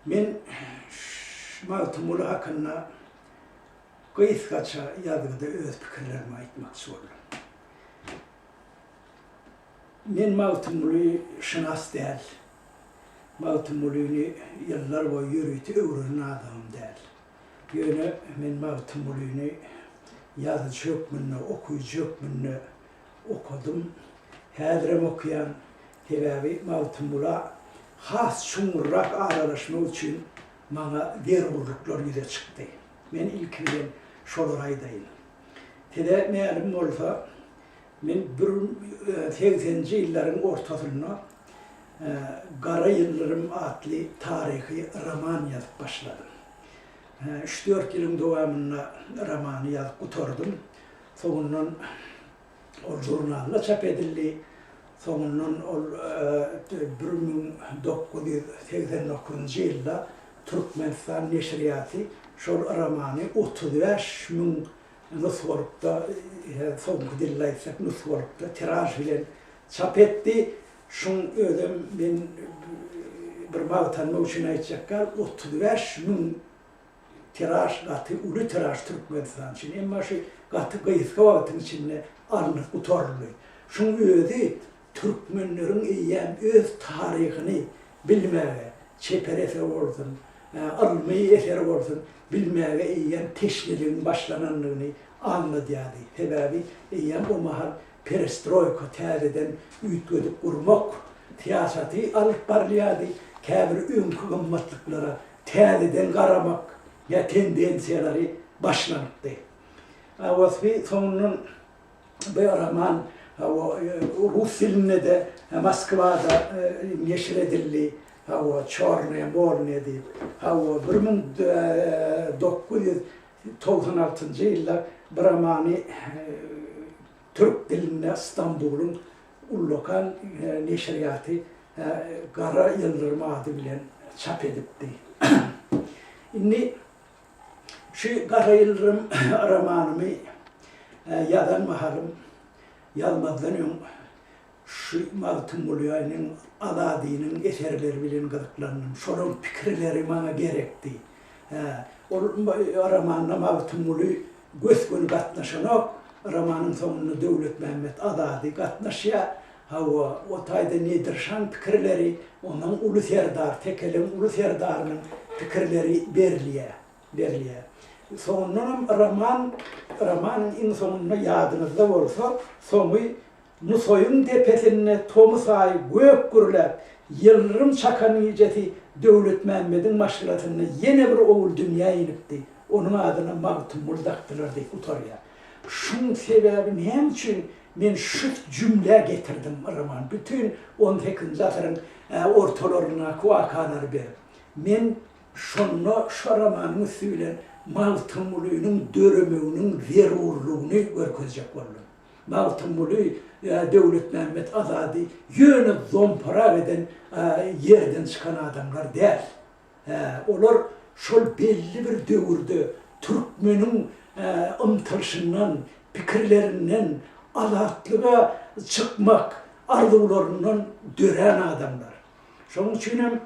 Men Magtymguly hakynda gysgaça ýazgyda öz pikirlerimi aýtmakçy boldum. Men Magtymguly şynas däl. Magtymgulyny ýyllar boýy ýörite öwrenen adamam däl. Ýöne men Magtymgulyny ýazyjy hökmünde, okyjy hökmünde okadym. Häzirem okaýan. Sebäbi Magtymgula has çuňňurrak aralaşmak üçin maňa zerurlyklar ýüze çykdy. Men ilki bilen şolary aýdaýyn. Size mälim bolsa, men bir segseninji ýyllaryň ortasynda Gara ýyldyrym atly taryhy roman ýazyp başladym. Üç-dört ýylyň dowamynda romany ýazyp gutardym. Soňundan ol žurnalda çap edildi. Soňundan ol 1989-njy ýylda Türkmenistan neşirýaty şol romany 35 müň nusgalykda, soňky dilde aýtsak nusgalykda tiraž bilen çap etdi. Şuň özem men bir magtanmak üçin aýtjak däl, 35 müň Tiraž gaty uly tiraž Türkmenistan üçin. Emma şu gaty gysga wagtyň içinde alnyp gutaryldy. Şuň özi türkmenleriň eýýäm öz taryhyny bilmäge, çeper eser bolsun, ylmy eser bolsun, bilmäge eýýäm teşneligiň başlanandygyny aňladýardy. Sebäbi eýýäm o mahal perestroýka, täzeden üýtgedip gurmak syýasaty alyp barylýardy, käbir öňki gymmatlyklara täzeden garamak ýa tendensiýalary başlanypdy. Wasby soňundan bu roman rus dilinde-de Moskwada neşir edildi. Hawa, Çornyýa molniýa diýip. Hawa, 1996-njy ýylda bu romany Türk dilinde Stambulyň ullakan neşirýaty Gara ýyldyrym ady bilen çap edipdi. Indi şu Gara ýyldyrym romanymy ýazan mahalym, ýazmazdan öň şu Magtymgulynyň, Azadynyň eserleri bilen gyzyklandym. Şolaryň pikirleri maňa gerekdi. Hä, ol romanda Magtymguly gös-göni gatnaşanok. Romanyň soňunda Döwletmämmet Azady gatnaşýar. Hawa, o taýda Nedir şaň pikirleri, onuň uly serdar, tekeliň uly serdarynyň pikirleri berilýär, berilýär. Soňundanam roman, romanyň iň soňunda ýadyňyzda bolsa, soňy Nusaýyň depesinde tomus aýy gök gürläp, ýyldyrym çakan gijesi Döwletmämmediň maşgalasynda ýene bir ogul dünýä inipdi. Onuň adyna Magtymguly dakdylar diýip gutarýar. Şuň sebäbi näme üçin men şu jümlä getirdim romany, bütin on sekizinji asyryň ortalaryndaky wakalary berip. Men şonda şu romanyň üsti bilen Magtymgulynyň döremeginiň zerurlygyny görkezjek boldum. Magtymguly, Döwletmämmet Azady ýöne zomparak eden ýerden çykan adamlar däl. Hä, olar şol belli bir döwürde türkmeniň ymtylyşyndan, pikirlerinden, azatlyga çykmak arzuwlaryndan dörän adamlar. Şonuň üçinem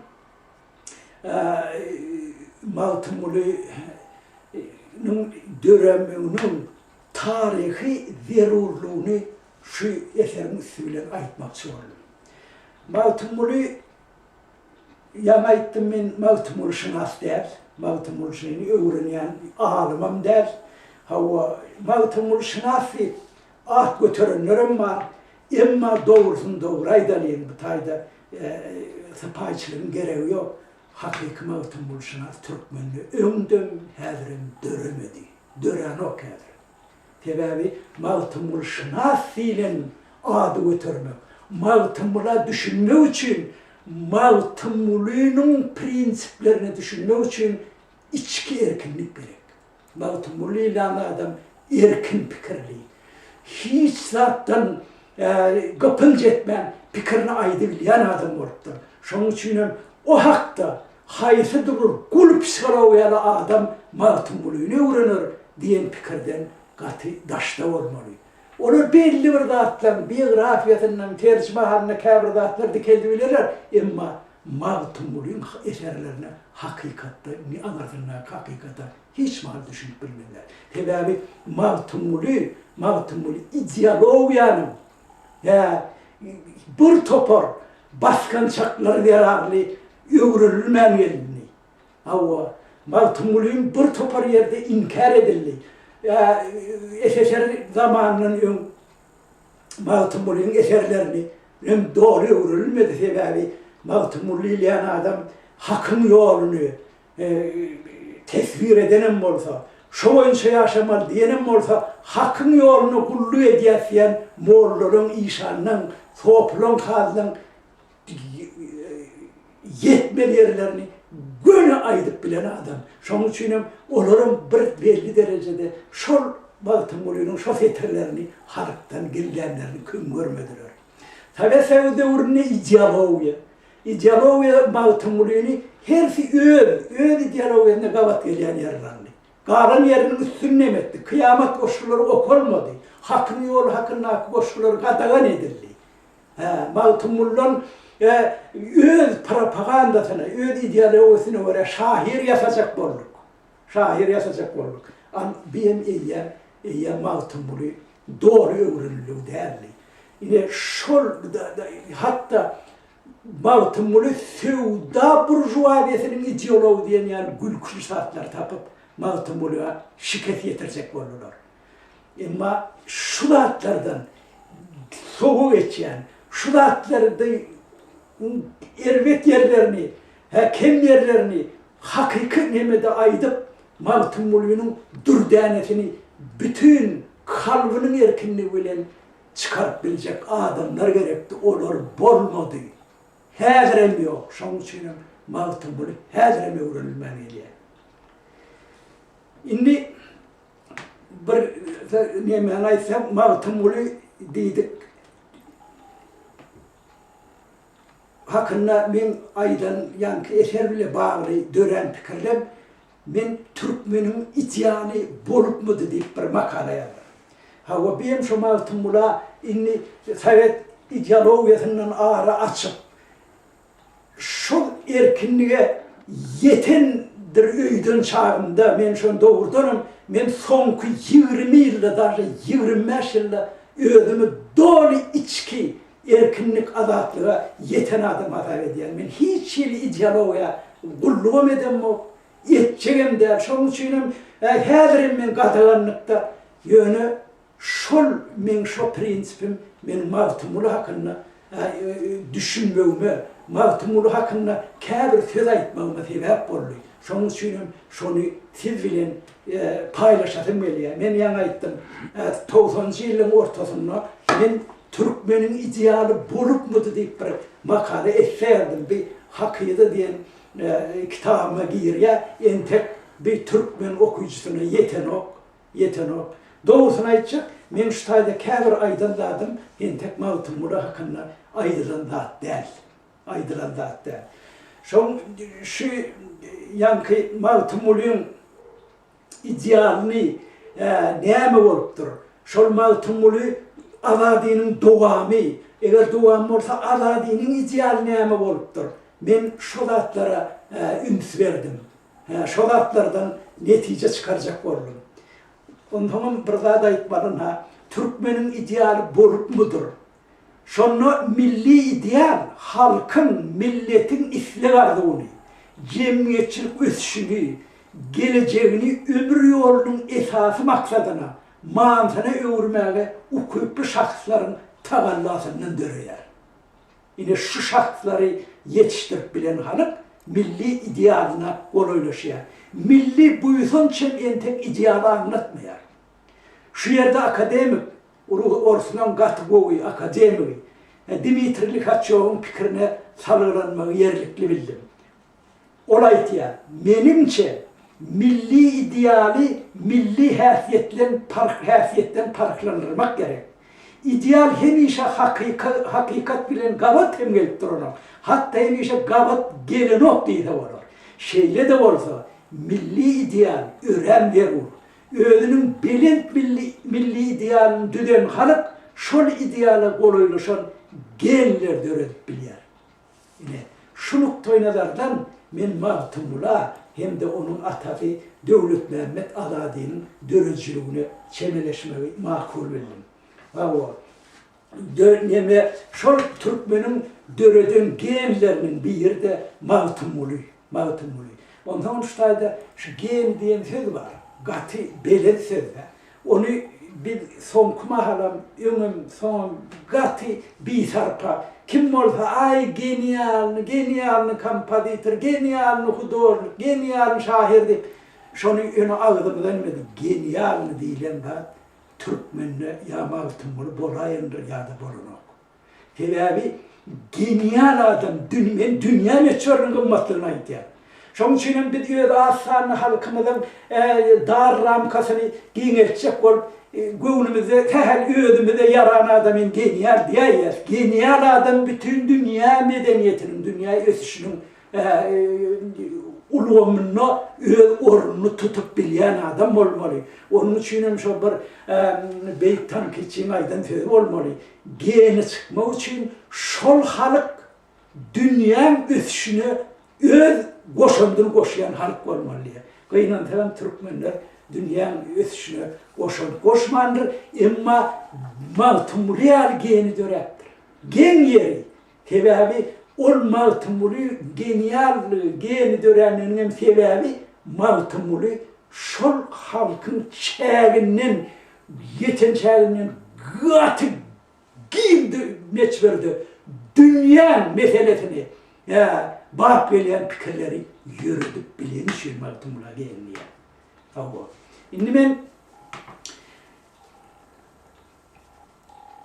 Magtymgulynyň döremeginiň taryhy zerurlygyny şu eseriň üsti bilen aýtmakçy boldum. Magtymguly, ýaňy aýtdym men Magtymgulyşynas däl, Magtymgulyşyny öwrenýän alymam däl. Hawa, Magtymgulyşynas diýip at göterenlerem bar. Emma dogrusyny dogry aýdalyň, bu taýda sypaýyçylygyň geregi ýok. Hakyky Magtymgulyşynas türkmende öňdem, häzirem döremedi. Döränok häzir. Sebäbi Magtymgulyşynas diýlen ady götermek, Magtymgula düşünmek üçin, Magtymgulynyň prinsiplerine düşünmek üçin içki erkinlik gerek. Magtymguly diýlen adam erkin pikirli, hiç zatdan gypynç etmän pikirini aýdybilýän adam bolupdyr. Şonuň üçinem o hakda haýsydyr bir gul psihologiýaly adam Magtymgulyny öwrener diýen pikirden gaty daşda bolmaly. Olar belli bir zatlaryň biografiýasyndan, terjimehalynda käbir zatlary dikeldibilerler, emma. Magtymgulyň eserlerine hakykatda, aňyrsyndaky hakykata hiç mahal düşünip bilmezler. Sebäbi Magtymguly, Magtymguly ideologiýanyň ýa bir topar basgançaklary zerarly öwrenilmän gelindi. Hawa, Magtymgulyň bir topar ýerde inkär edildi. Ýa SSR zamanyndan öň Magtymgulyň eserlerini hem doly öwrenilmedi, sebäbi Magtymguly diýilýän adam Hakyň ýoluny teswir edenem bolsa, şo boýunça ýaşamaly diýenem bolsa, Hakyň ýoluna gulluk edýäs diýen mollalaň, işanlaň, sopulaň, kazylaň ýetmeli ýerlerini göni aýdyp bilen adam. Şonuň üçinem olaram bir belli derejede şol Magtymgulynyň şo setirlerini halkdan gizlänlerini kün görmediler. Sowet Soýuzy döwründe ideologiýa, ideologiýa Magtymgulyny hersi öz, öz ideologiýasyna gabat gelýän ýerini aldy. Galan ýeriniň üstüni nem etdi. Kyýamat goşgulary okalmady. Hakyň ýoly hakyndaky goşgular gadagan edildi. Hä, Magtymgulydan öz propagandasyna, öz ideologiýasyna görä şahyr ýasajak bolduk. Şahyr ýasajak bolduk. Al, bi hem eýýäm, eýýäm Magtymguly doly öwrenildigi däldi. Ine, şol, hatda Magtymguly söwda buržuaziýasynyň ideology diýen ýaly gülkünç zatlary tapyp, Magtymgulyga şikes ýetirjek boldular. Emma şu zatlardan sowa geçýän, şu zatlarda erbet ýerlerini, hä kem ýerlerini hakyky nemede aýdyp, Magtymgulynyň dürdänesini bütin kalbynyň erkinligi bilen çykaryp biljek adamlar gerekdi, olar bolmady. Häzirem ýok, şonuň üçinem Magtymguly häzirem öwrenilmän gelýär. Indi Bir nemäni aýtsam, Magtymguly diýdik hakynda meň aýdan ýaňky eser bile bagly dörän pikirlem, men türkmeniň idealy bolupmydy diýip bir makala ýazdym. Hawa, bu hem şo Magtymgula indi sowet ideologiýasyndan ara açyp, Şol erkinlige ýetendir öýden çagymda men şony dogrudanam men soňky 20 ýylda daže 25 ýylda özümi doly içki erkinlik azatlyga ýeten adam hasap edýän. Men hiç hili ideologiýa gullugam edemok, etjegem däl. Şonuň üçinem häzirem men gadaganlykda ýöne Şol meň şo prinsipim meniň Magtymguly hakynda düşünmegime, Magtymguly hakynda käbir söz aýtmagyma sebäp boldy. Şonuň üçinem şony siz bilen paýlaşasym gelýär. Men ýaňy aýtdym, togsanynjy ýyllaryň ortasynda men Türkmeniň idealy bolupmydy diýip bir makala esse ýazdym. Bir Hakyda diýen kitabyma girýär. Entek bir türkmen okyjysyna ýetenok. Ýetenok. Dogrusyny aýtjak, meň şu taýda käbir aýdan zadym entek Magtymguly hakynda aýdylan zat däl. Aýdylan zat däl. Şoň şu ýaňky Magtymgulyň idealyny näme bolupdyr? Şol Magtymguly Azadynyň dowamy. Eger dowamy bolsa Azadynyň idealy näme bolupdyr? Men şo zatlara üns berdim. Hä, şo zatlardan netije çykarjak boldum. Onsoňam bir zat aýtmaly, ynha, türkmeniň idealy bolupmydyr? Şonda milli ideal halkyň, milletiň isleg-arzuwyny, jemgyýetçilik ösüşini, gelejegini ömür ýolunyň esasy maksadyna, manysyna öwürmäge ukyply şahslaryň tagallasyndan döreýär. Ine şu şahslary ýetişdirip bilen halk milli idealyna golaýlaşýar. Milli buýsanç hem entek idealy aňlatmaýar. Şu ýerde akademik, orsunyň gaty gowy akademigi Dmitriý Lihaçýowyň pikirine salgylanmagy ýerlikli bildim. Ol aýtýar, Meniňçe, milli idealy milli häsiýetlen parh häsiýetden parhlandyrmak gerek. Ideal hemişe hakyky hakykat bilen gabat hem gelip duranok, hatda hemişe gabat gelenok diýse bolar. Şeýle-de bolsa, milli ideal örän zerur. Özüniň belent milli milli idealyny düzen halk şol ideala golaýlaşan genler döredip bilýär. Ine, Şu nukdaýnazardan men Magtymgula hem-de onuň atasy Döwletmämmet Azadynyň döredijiligine çemeleşmegi makul bildim. Hawa, dö neme şol türkmeniň döreden genleriniň biri-de Magtymguly. Magtymguly. Onsoňam şu taýda şu gen diýen söz bar. Gaty belent söz-dä. Ony biz soňky mahalam, öňem, soňam gaty bisarpa, kim bolsa, aý, genialny, genialny kompozitor, genialny hudožnik, genialny şahyr diýip, şony ýöne agzymyza ilmedik. Genialny diýlen zat türkmende ýa Magtymguly bolaýandyr ýa-da bolanok. Sebäbi genial adam, men dünýä möçberiniň gymmatlygyny aýdýan. Şonuň üçin hem biz öz az sanly halkymyzyň dar ramkasyny giňeltjek bolup, göwnümizde sähel özümize ýaran adamyny genial diýäýýäs. Genial adam bütin dünýä medeniýetiniň, dünýä ösüşiniň ulgamynda öz ornuny tutup bilýän adam bolmaly. Onuň üçin hem şol bir beýik tankytçyň aýdan sözi bolmaly, Geni çykmak üçin şol halyk dünýäň ösüşine öz goşandyny goşýan halyk bolmaly diýýär. Gynansagam türkmenler dünýäň ösüşine goşant goşmandyr, emma Magtymguly ýaly geni döräpdir. Geň ýeri, Sebäbi ol Magtymguly geniallygy, geni döränliginiň hem sebäbi Magtymguly şol halkyň çäginden, ýeten çäginden gaty giň meçberde dünýäň meselesini bap gelýän pikirleri ýöredip bileni üçin Magtymgula geni diýýär. Hawa. Indi men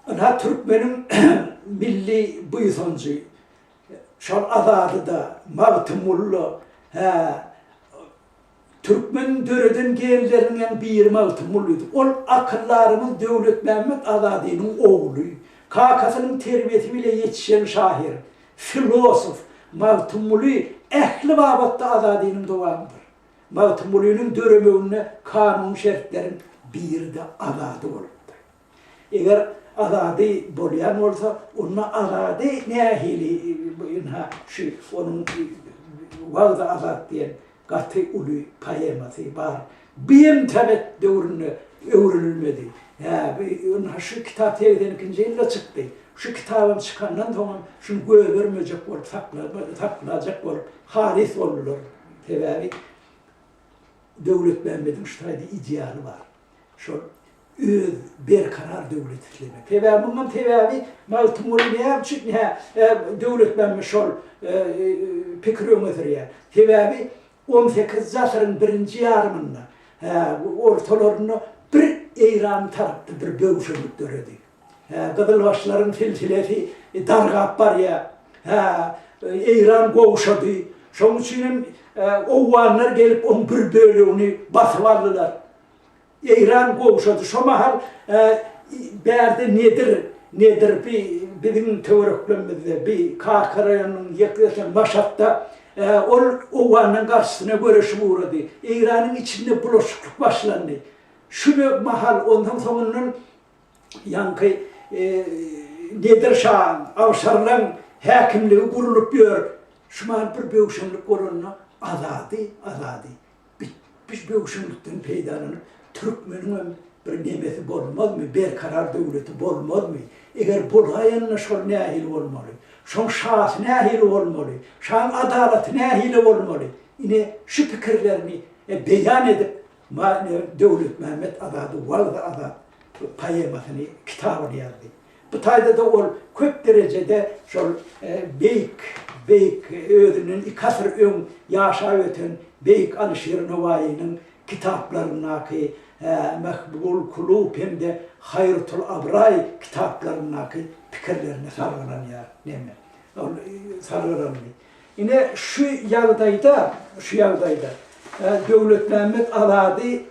Ynha türkmeniň milli buýsanjy şol Azady-da, Magtymguly-da, hä, türkmen döreden genleriniň hem biri Magtymgulydy. Ol akyldarymyz Döwletmämmet Azadynyň ogly, kakasynyň terbiýesi bile ýetişen şahyr, filosof Magtymguly ähli babatda Azadynyň dowamydyr. Magtymgulynyň döremeginde kanuny şertleriň biri-de Azady bolupdyr. Eger Azady bolýan bolsa, onda Azady nähili, ynha, şu onuň Wagzy-Azat diýen gaty uly poemasy bar. Bu hem sowet döwründe öwrenilmedi. Hä, bu ynha şu kitap segsen ikinji ýylda çykdy. Şu kitabam çykandan soňam şuny gögermejek bolup, saklajak bolup halys boldular. Sebäbi Döwletmämmediň şu taýda idealy bar. Şol öz berkarar döwlet islemek. Sebäbi munuň sebäbi Magtymguly näme üçin hä Döwletmämmet şol pikiri öňe sürýär. Sebäbi on sekizinji asyryň birinji ýarymynda, hä ortalarynda bir Eýran tarapda bir böwşenlik döredi. Hä, gyzylbaşlaryň silsilesi dargap barýar. Hä, Eýran gowşady. Şonuň üçin hem owganlar gelip oň bir bölegini basyp aldylar. Eýran gowşady. Şo mahal bärde Nedir, Nedir bi biziň töwereklerimizde, bi Kaka raýonynyň ýekesi Maşatda ol owganlaryň garşysyna göreşip ugrady. Eýranyň içinde bulaşyklyk başlandy. Şu mahal ondan soňundan Ýaňky Nedir şaň, Awşarlaň häkimligi gurulyp ýör. Şu mahal bir böwşeňlik bolanda Azady, Azady bitmiş böwşeňlikden peýdalanyp, türkmeniňem bir nemesi bolmazmy, berkarar döwleti bolmazmy? Eger bolaýanda şol nähili bolmaly? Şoň şasy nähili bolmaly? Şaň adalaty nähili bolmaly? Ine, şu pikirlerini beýan edip, Döwletmämmet Azady Wagzy-Azat poemasyny, kitabyny ýazdy. Bu taýda-da ol köp derejede şol beýik, beýik, özünden iki asyr öň ýaşap öten beýik Alyşir Nowaýynyň kitaplaryndaky Mehbul Kulub hem-de Haýratul Abraý kitaplaryndaky pikirlerine salgylanýar. Näme? Ol salgylandy. Ine, şu ýagdaýda, şu ýagdaýda Döwletmämmet Azady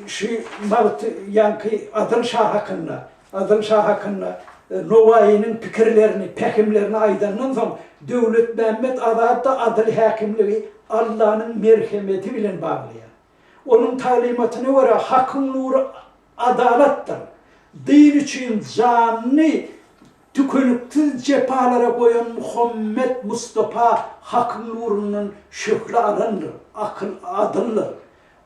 şu Magt ýaňky Adyl şa hakynda, Adyl şa hakynda Nowaýynyň pikirlerini, pähimlerini aýdandan soň, Döwletmämmet Azady-da adyl häkimligi Allanyň merhemeti bilen baglaýar. Onuň taglymatyna görä, Hakyň nury adalatdyr. Din üçin janyny. tükeniksiz jepalara goýan Muhammet Mustapa Hakyň nurundan şöhle alandyr, akyl adyldyr.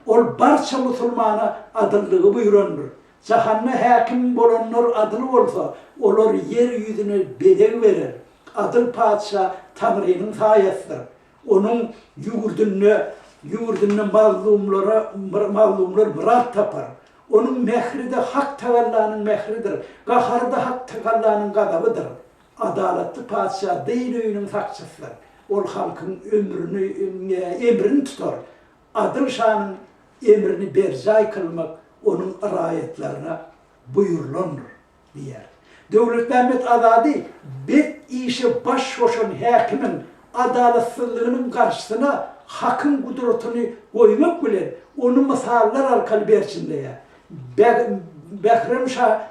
Ol barça musulmana adyllygy buýrandyr. Jahanda häkim bolanlar adyl bolsa, olar ýer ýüzüne bezeg berer. Adyl patyşa Taňrynyň saýasydyr. Onuň ýurdunda ýurdunda mazlumlara mazlumlar myrat tapar. Onuň mähri-de Hak Tagallanyň mähridir, gahary-da Hak Tagallanyň gazabydyr. Adalatly patyşa dyn öýüniň sakçysydyr. Ol halkyň ömrüni emrini tutar. Adyl şanyň emrini berjaý kylmak onuň raýatlaryna buýrulandyr diýýär. Döwletmämmet Azady bet işe baş goşan häkimiň adalatsyzlygynyň garşysyna Hakyň gudratyny goýmak bilen, ony mysallar arkaly berçinleýär. Bährem şa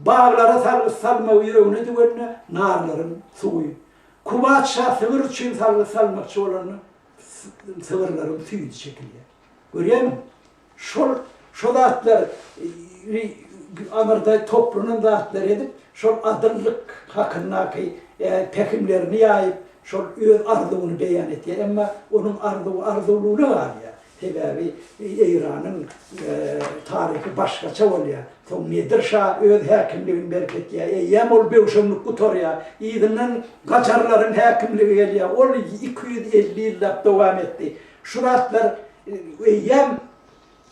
baglara salgyt salmagy ýüregine düwende, narlaryň suwy, Kubat şa sygyr üçin salgyt salmakçy bolanda, sygyrlaryň süýdi çekilýär. Görýäňmi? Şol şo zatlar aňyrda toplanan zatlary edip, şol adyllyk hakyndaky pähimlerini ýaýyp, şol öz arzuwyny beýan etýär. Emma onuň arzuwy arzuwlygyna galýar. Sebäbi Eýranyň taryhy başgaça bolýar. Soň Nedir şa öz häkimligini berkitýär. Eýýäm ol böwşeňlik gutarýar. Yzyndan gajarlaryň häkimligi gelýär. Ol 250 ýyllap dowam etdi. Şu zatlar eýýäm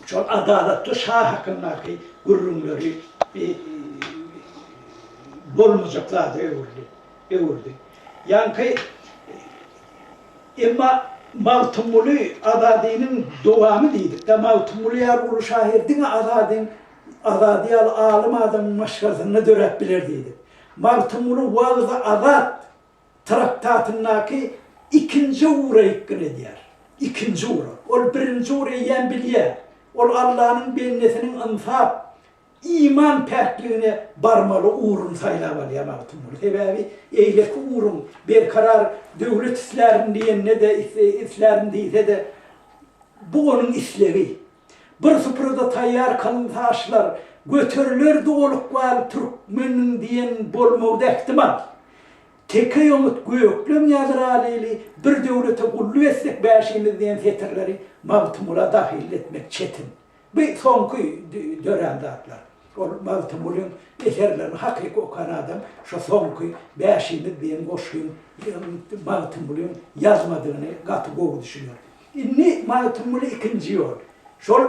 şol adalatly şa hakyndaky gürrüňleri bolmajak zada öwürdi. Öwürdi. Ýaňky emma Magtymguly Azadynyň dowamy diýdik-de, Magtymguly ýaly uly şahyr diňe Azadyň Azady ýaly alym adamyň maşgalasynda döräp biler diýdik. Magtymguly Wagzy Azat traktatyndaky ikinji ugra ýykgyn edýär. Ikinji ugra. Ol birinji ugry eýýäm bilýär. Ol Allanyň bendesiniň ynsap, iman päkligine barmaly ugruny saýlap alýar Magtymguly. Sebäbi eýleki ugruň berkarar döwlet islärin diýende-de, islärin diýse-de, bu onuň islegi. Bir suprada taýýar kylynsa aşlar, Göterilerdi ol ykbal türkmeniň diýen bolmagy-da ähtimal. Teke ýomut gökleň ýazyr alyly, Bir döwlete gulluk etsek bäşimiz diýen setirleri Magtymgula dahylly etmek çetin. Bu soňky dörän zatlar. Ol Magtymgulyň eserlerini hakyky okan adam şo soňky Bäşimiz diýen goşgyň Magtymgulyň ýazmadygyny gaty gowy düşüner. Indi Magtymguly ikinji ýol. Şol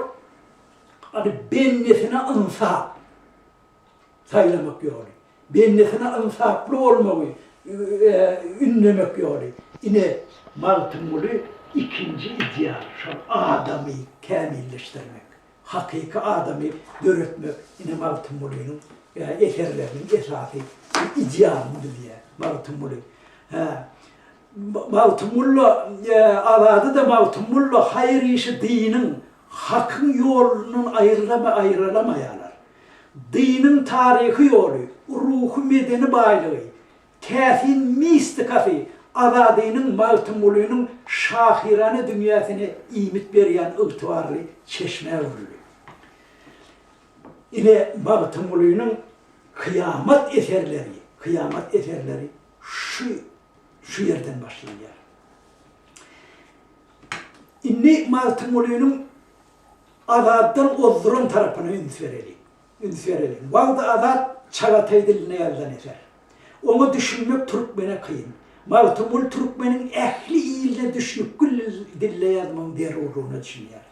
hany bendesine ynsap saýlamak ýoly. Bendesine ynsaply bolmagy ündemek ýoly. Ine, Magtymguly ikinji ideal, şol adamy kämilleşdirmek, hakyky adamy döretmek, ine Magtymgulynyň eserleriniň esasy idealyny düzýär. Magtymguly. Hä. Magtymgulla, Azady-da Magtymgulla haýyr işi diniň, hakyň ýolundan aýrylama aýralamaýarlar. Diniň taryhy ýoly, ruhy-medeni baýlygy, täsin mistikasy Azadynyň, Magtymgulynyň şahyrana dünýäsine iýmit berýän ygtybarly çeşmä öwrüldi. Ine, Magtymgulynyň kyýamat eserleri, kyýamat eserleri şu şu ýerden başlanýar. Indi Magtymgulynyň Azatdan ozduran tarapyna üns bereliň. Üns bereliň. Wagzy Azat çagataý dilinde ýazylan eser. Oňa düşünmek türkmene kyn. Magtymguly türkmeniň ähli iline düşnükli dilde ýazmagyň zerurlygyna düşünýär.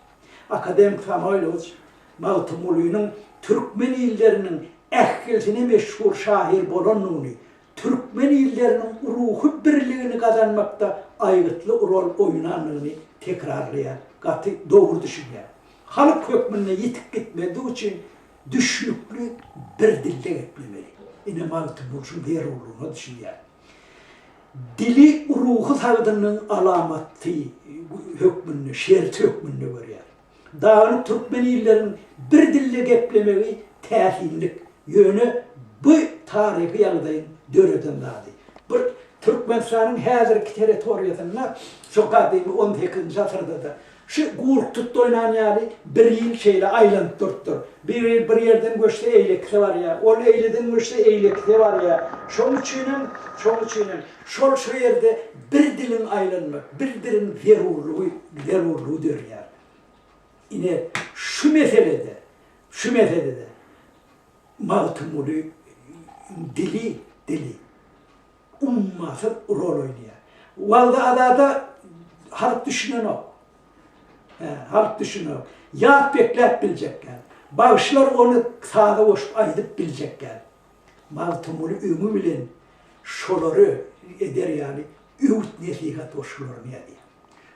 Akademik Samoýlowiç Magtymgulynyň türkmen illeriniň ählisine meşhur şahyr bolandygyny, türkmen illeriniň ruhy birligini gazanmakda aýgytly rol oýnandygyny tekrarlaýar, gaty dogry düşünýär. Halk hökmünde ýitip gitmezlik üçin düşnükli bir dilde geplemeli. Ine Magtymguly şu zerurlygyna düşünýär. Dili ruhy sagdynlygyň alamaty hökmünde, şerti hökmünde görýär. Dagynyk türkmen illeriniň bir dilde geplemegi täsinlik. Ýöne bu taryhy ýagdaýyň döreden zady. Bir Türkmenistanyň häzirki territoriýasynda şo gadymy on sekizinji asyrda-da. Şu gurk-tut oýnan ýaly bir il şeýle aýlanyp durupdyr. Bir il bir ýerden göçse eýlekisi barýar. Ol eýleden göçse eýlekisi barýar. Şoň üçinem, şoň üçinem şol şu ýerde bir diliň aýlanmak, bir diliň zerurlygy, zerurlygy dörýär. Ine, şu meselede, şu meselede Magtymguly dili, dili ummasyz rol oýnaýar. Wagzy-azada halk düşünenok. Hä, halk düşünenok. Ýat bekläp biljek däl. Bagşylar ony saza goşup aýdyp biljek däl. Magtymguly öňi bilen şolary eder ýaly öwüt-nesihat goşgularyny ýazýar.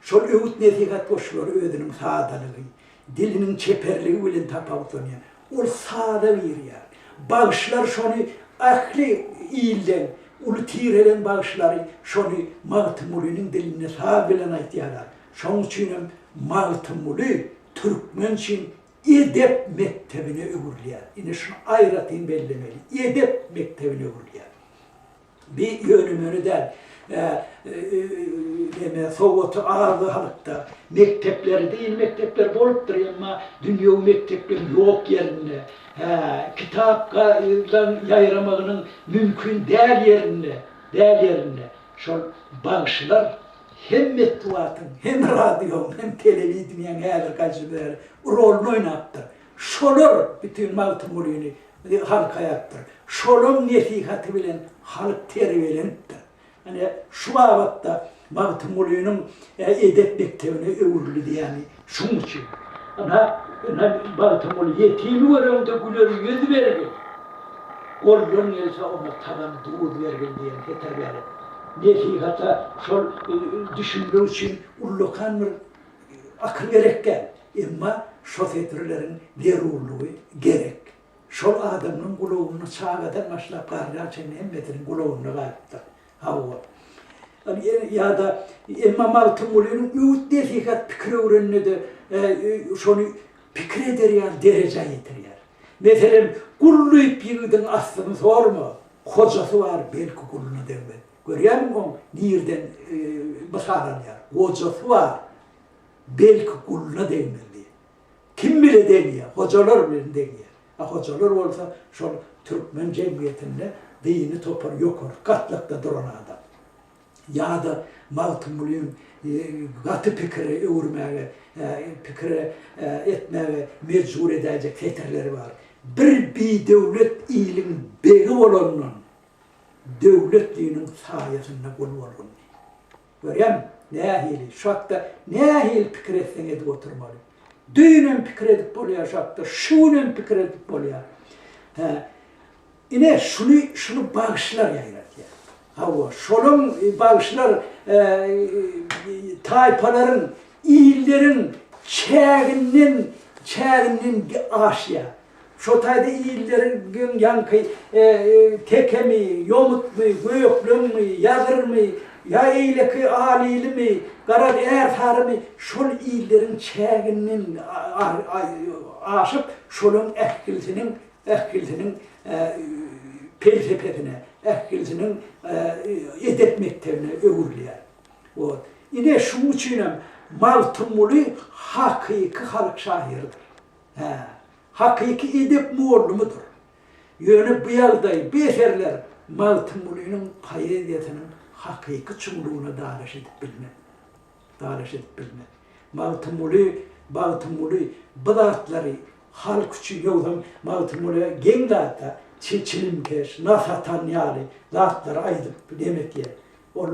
Şol öwüt-nesihat goşgulary özüniň sadalygy, diliniň çeperligi bilen tapawutlanýar. Ol sada girýär. Bagşylar şony ähli ilden, uly tirelen bagşylary şony Magtymgulynyň dilinde saz bilen aýtýarlar. Şonuň üçinem Magtymguly türkmen üçin edep mekdebine öwrülýär. Ine şuny aýratyn bellemeli. Edep mekdebine öwrülýär. Bi ýöne-möne däl. Neme, sowaty azdy halkda. Mekdepleri, dini mekdepler bolupdyr, emma dünýewi mekdepleriň ýok ýerinde, hä, kitap-laryň ýaýramagynyň mümkin däl ýerinde, däl ýerinde şol bagşylar hem metbugatyň, hem radionyň, hem telewideniýäň häzirki aýdyşymyz ýaly roluny oýnapdyr. Şolar bütin Magtymgulyny halka ýazypdyr. Şolaň nesihaty bilen halk terbiýelenipdir. Ine, şu babatda Magtymgulynyň edep mekdebine öwrüldi diýýäni şuň üçin. Ynha, ynha Magtymguly ýetimi göreňde güler ýüz bergil, goldan gelse oňa tagam duz bergil diýen setirleri. Nesihata şol düşünmek üçin ullakan bir Akyl gerek däl. Emma şo setirleriň zerurlygy gerek. Şol adamlaň gulagynda çagadan başlap garra çenli hemmesiniň gulagynda galypdyr. Hawa. Ýa-da emma Magtymgulynyň öwüt-nesihat pikir öwrenende-de şony pikir eder ýaly derejä ýetirýär. Meselem, Gul diýip ýigidiň aslyny sorma, hojasy bar belki guluna degmez. Görýärmiň oň nirden mysal alýar. Gojasy bar, belki guluna degmez diýýär. Kim bile degýär? Hojalar bilen degýär. A hojalar bolsa şol türkmen jemgyýetinde dini topar ýokarky gatlakda duran adam. Ýa-da Magtymgulyň gaty pikire öwürmäge, pikire etmäge mejbur edäýjek setirleri bar. Bir bidöwlet iliň begi bolandan, Döwletliniň saýasynda gul bolgun diý. Görýäňmi, nähili, şu hakda nähili pikir etseň edip oturmaly. Düýnem pikir edip bolýar şu hakda, şu günem pikir edip bolýar. Hä, ine, şuny, şuny bagşylar ýaýradýar. Hawa, şolaň bagşylar taýpalaryň, illeriň çäginden, çäginden aşýar. Şo taýda illeriň ýaňky tekemi, ýomutmy, gökleňmi, ýazyrmy, ýa eýleki alilimi, garaz ärsarymy şol illeriň çäginden aşyp, şolaň ähgilisiniň, ähgilisiniň pelsepesine, ähgilisiniň edep mekdebine öwrülýär. Ot. Ine, şunuň üçinem Magtymguly hakyky halk şahyrydyr. Hä, hakyky edep mugallymydyr. Ýöne bu ýagdaý, bu eserler Magtymgulynyň poeziýasynyň hakyky çuňlugyna dalaş edip bilmez. Dalaş edip bilmez. Magtymguly, Magtymguly bu zatlary halk üçin, ýogsam Magtymguly geň zat-da, çilimkeş, nas atan ýaly zatlary aýdyp neme etýär. Ol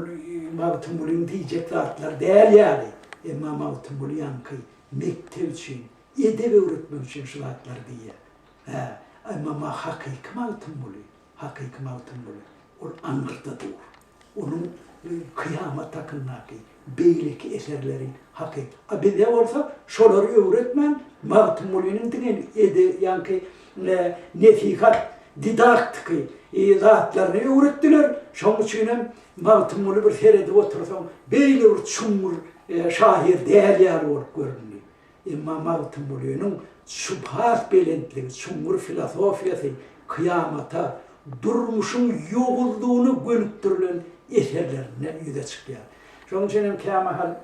Magtymgulyň diýjek zatlary däl ýaly. Emma Magtymguly ýaňky mekdep üçin, edep öwretmek üçin şu zatlary diýýär. Hä, emma ma hakyky Magtymguly, hakyky Magtymguly, ol aňyrda dur. Onuň kyýamat hakyndaky beýleki eserleri hakyky. A bize bolsa şolary öwretmän, Magtymgulynyň diňe ede ýaňky nesihat, didaktiky zatlaryny öwretdiler. Şonuň üçinem Magtymguly bir seredip otursaň, beýle bir çuňňur şahyr däl ýaly bolup göründi. Emma Magtymgulynyň şu has belentligi, çuňňur filosofiýasy kyýamata, durmuşyň ýowuzlygyna gönükdirilen eserlerinde ýüze çykýar. Şonuň üçin hem kämahal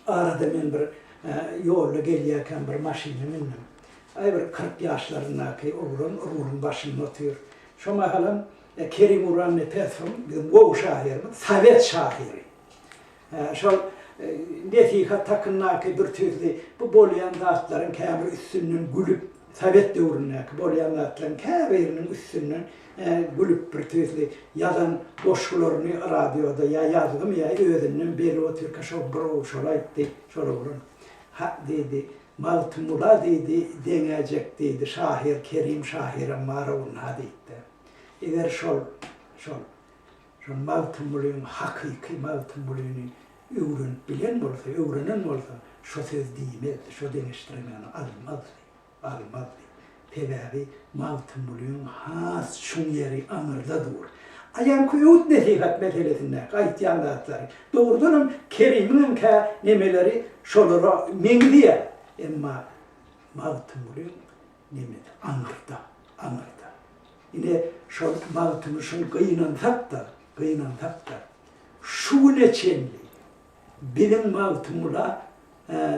arada men bir. ýolda gelýärkäm bir maşyna mündim. Aý bir 40 ýaşlaryndaky oglan ruluň başynda otyr. Şo mahalam Kerim Gurbannepesowyň biziň gowy şahyrymyz, sowet şahyry. Şol nesihat hakyndaky bir tüýsli bu bolýan zatlaryň käbir üstünden gülüp, sowet döwründäki bolýan zatlaryň käbiriniň üstünden gülüp bir tüýsli ýazan goşgularyny radioda ýa ýazgymy ýa özünden berip otyrka şol bir şol aýtdy, şol oglan. Hak diýdi, Magtymgula diýdi, deňäjek diýdi, şahyr Kerim şahyram bar-ow ynha diýdi. Eger şol, şol. Şol Magtymgulyň hakyky Magtymgulyny öwrenip bilen bolsa, öwrenen bolsa, şo söz diýmezdi, şo deňeşdirmäni almazdy, almazdy. Sebäbi Magtymgulyň has çuň ýeri aňyrda dur. A ýaňky öwüt-nesihat meselesindäki aýtýan zatlary, dogrudanam Kerimiňem kä nemeleri şolara meňzeýär. Emma Magtymgulyň nemesi aňyrda, aňyrda. Ine, şol Magtymuşyň gynansak-da, gynansak-da, şu güne çenli biziň Magtymgula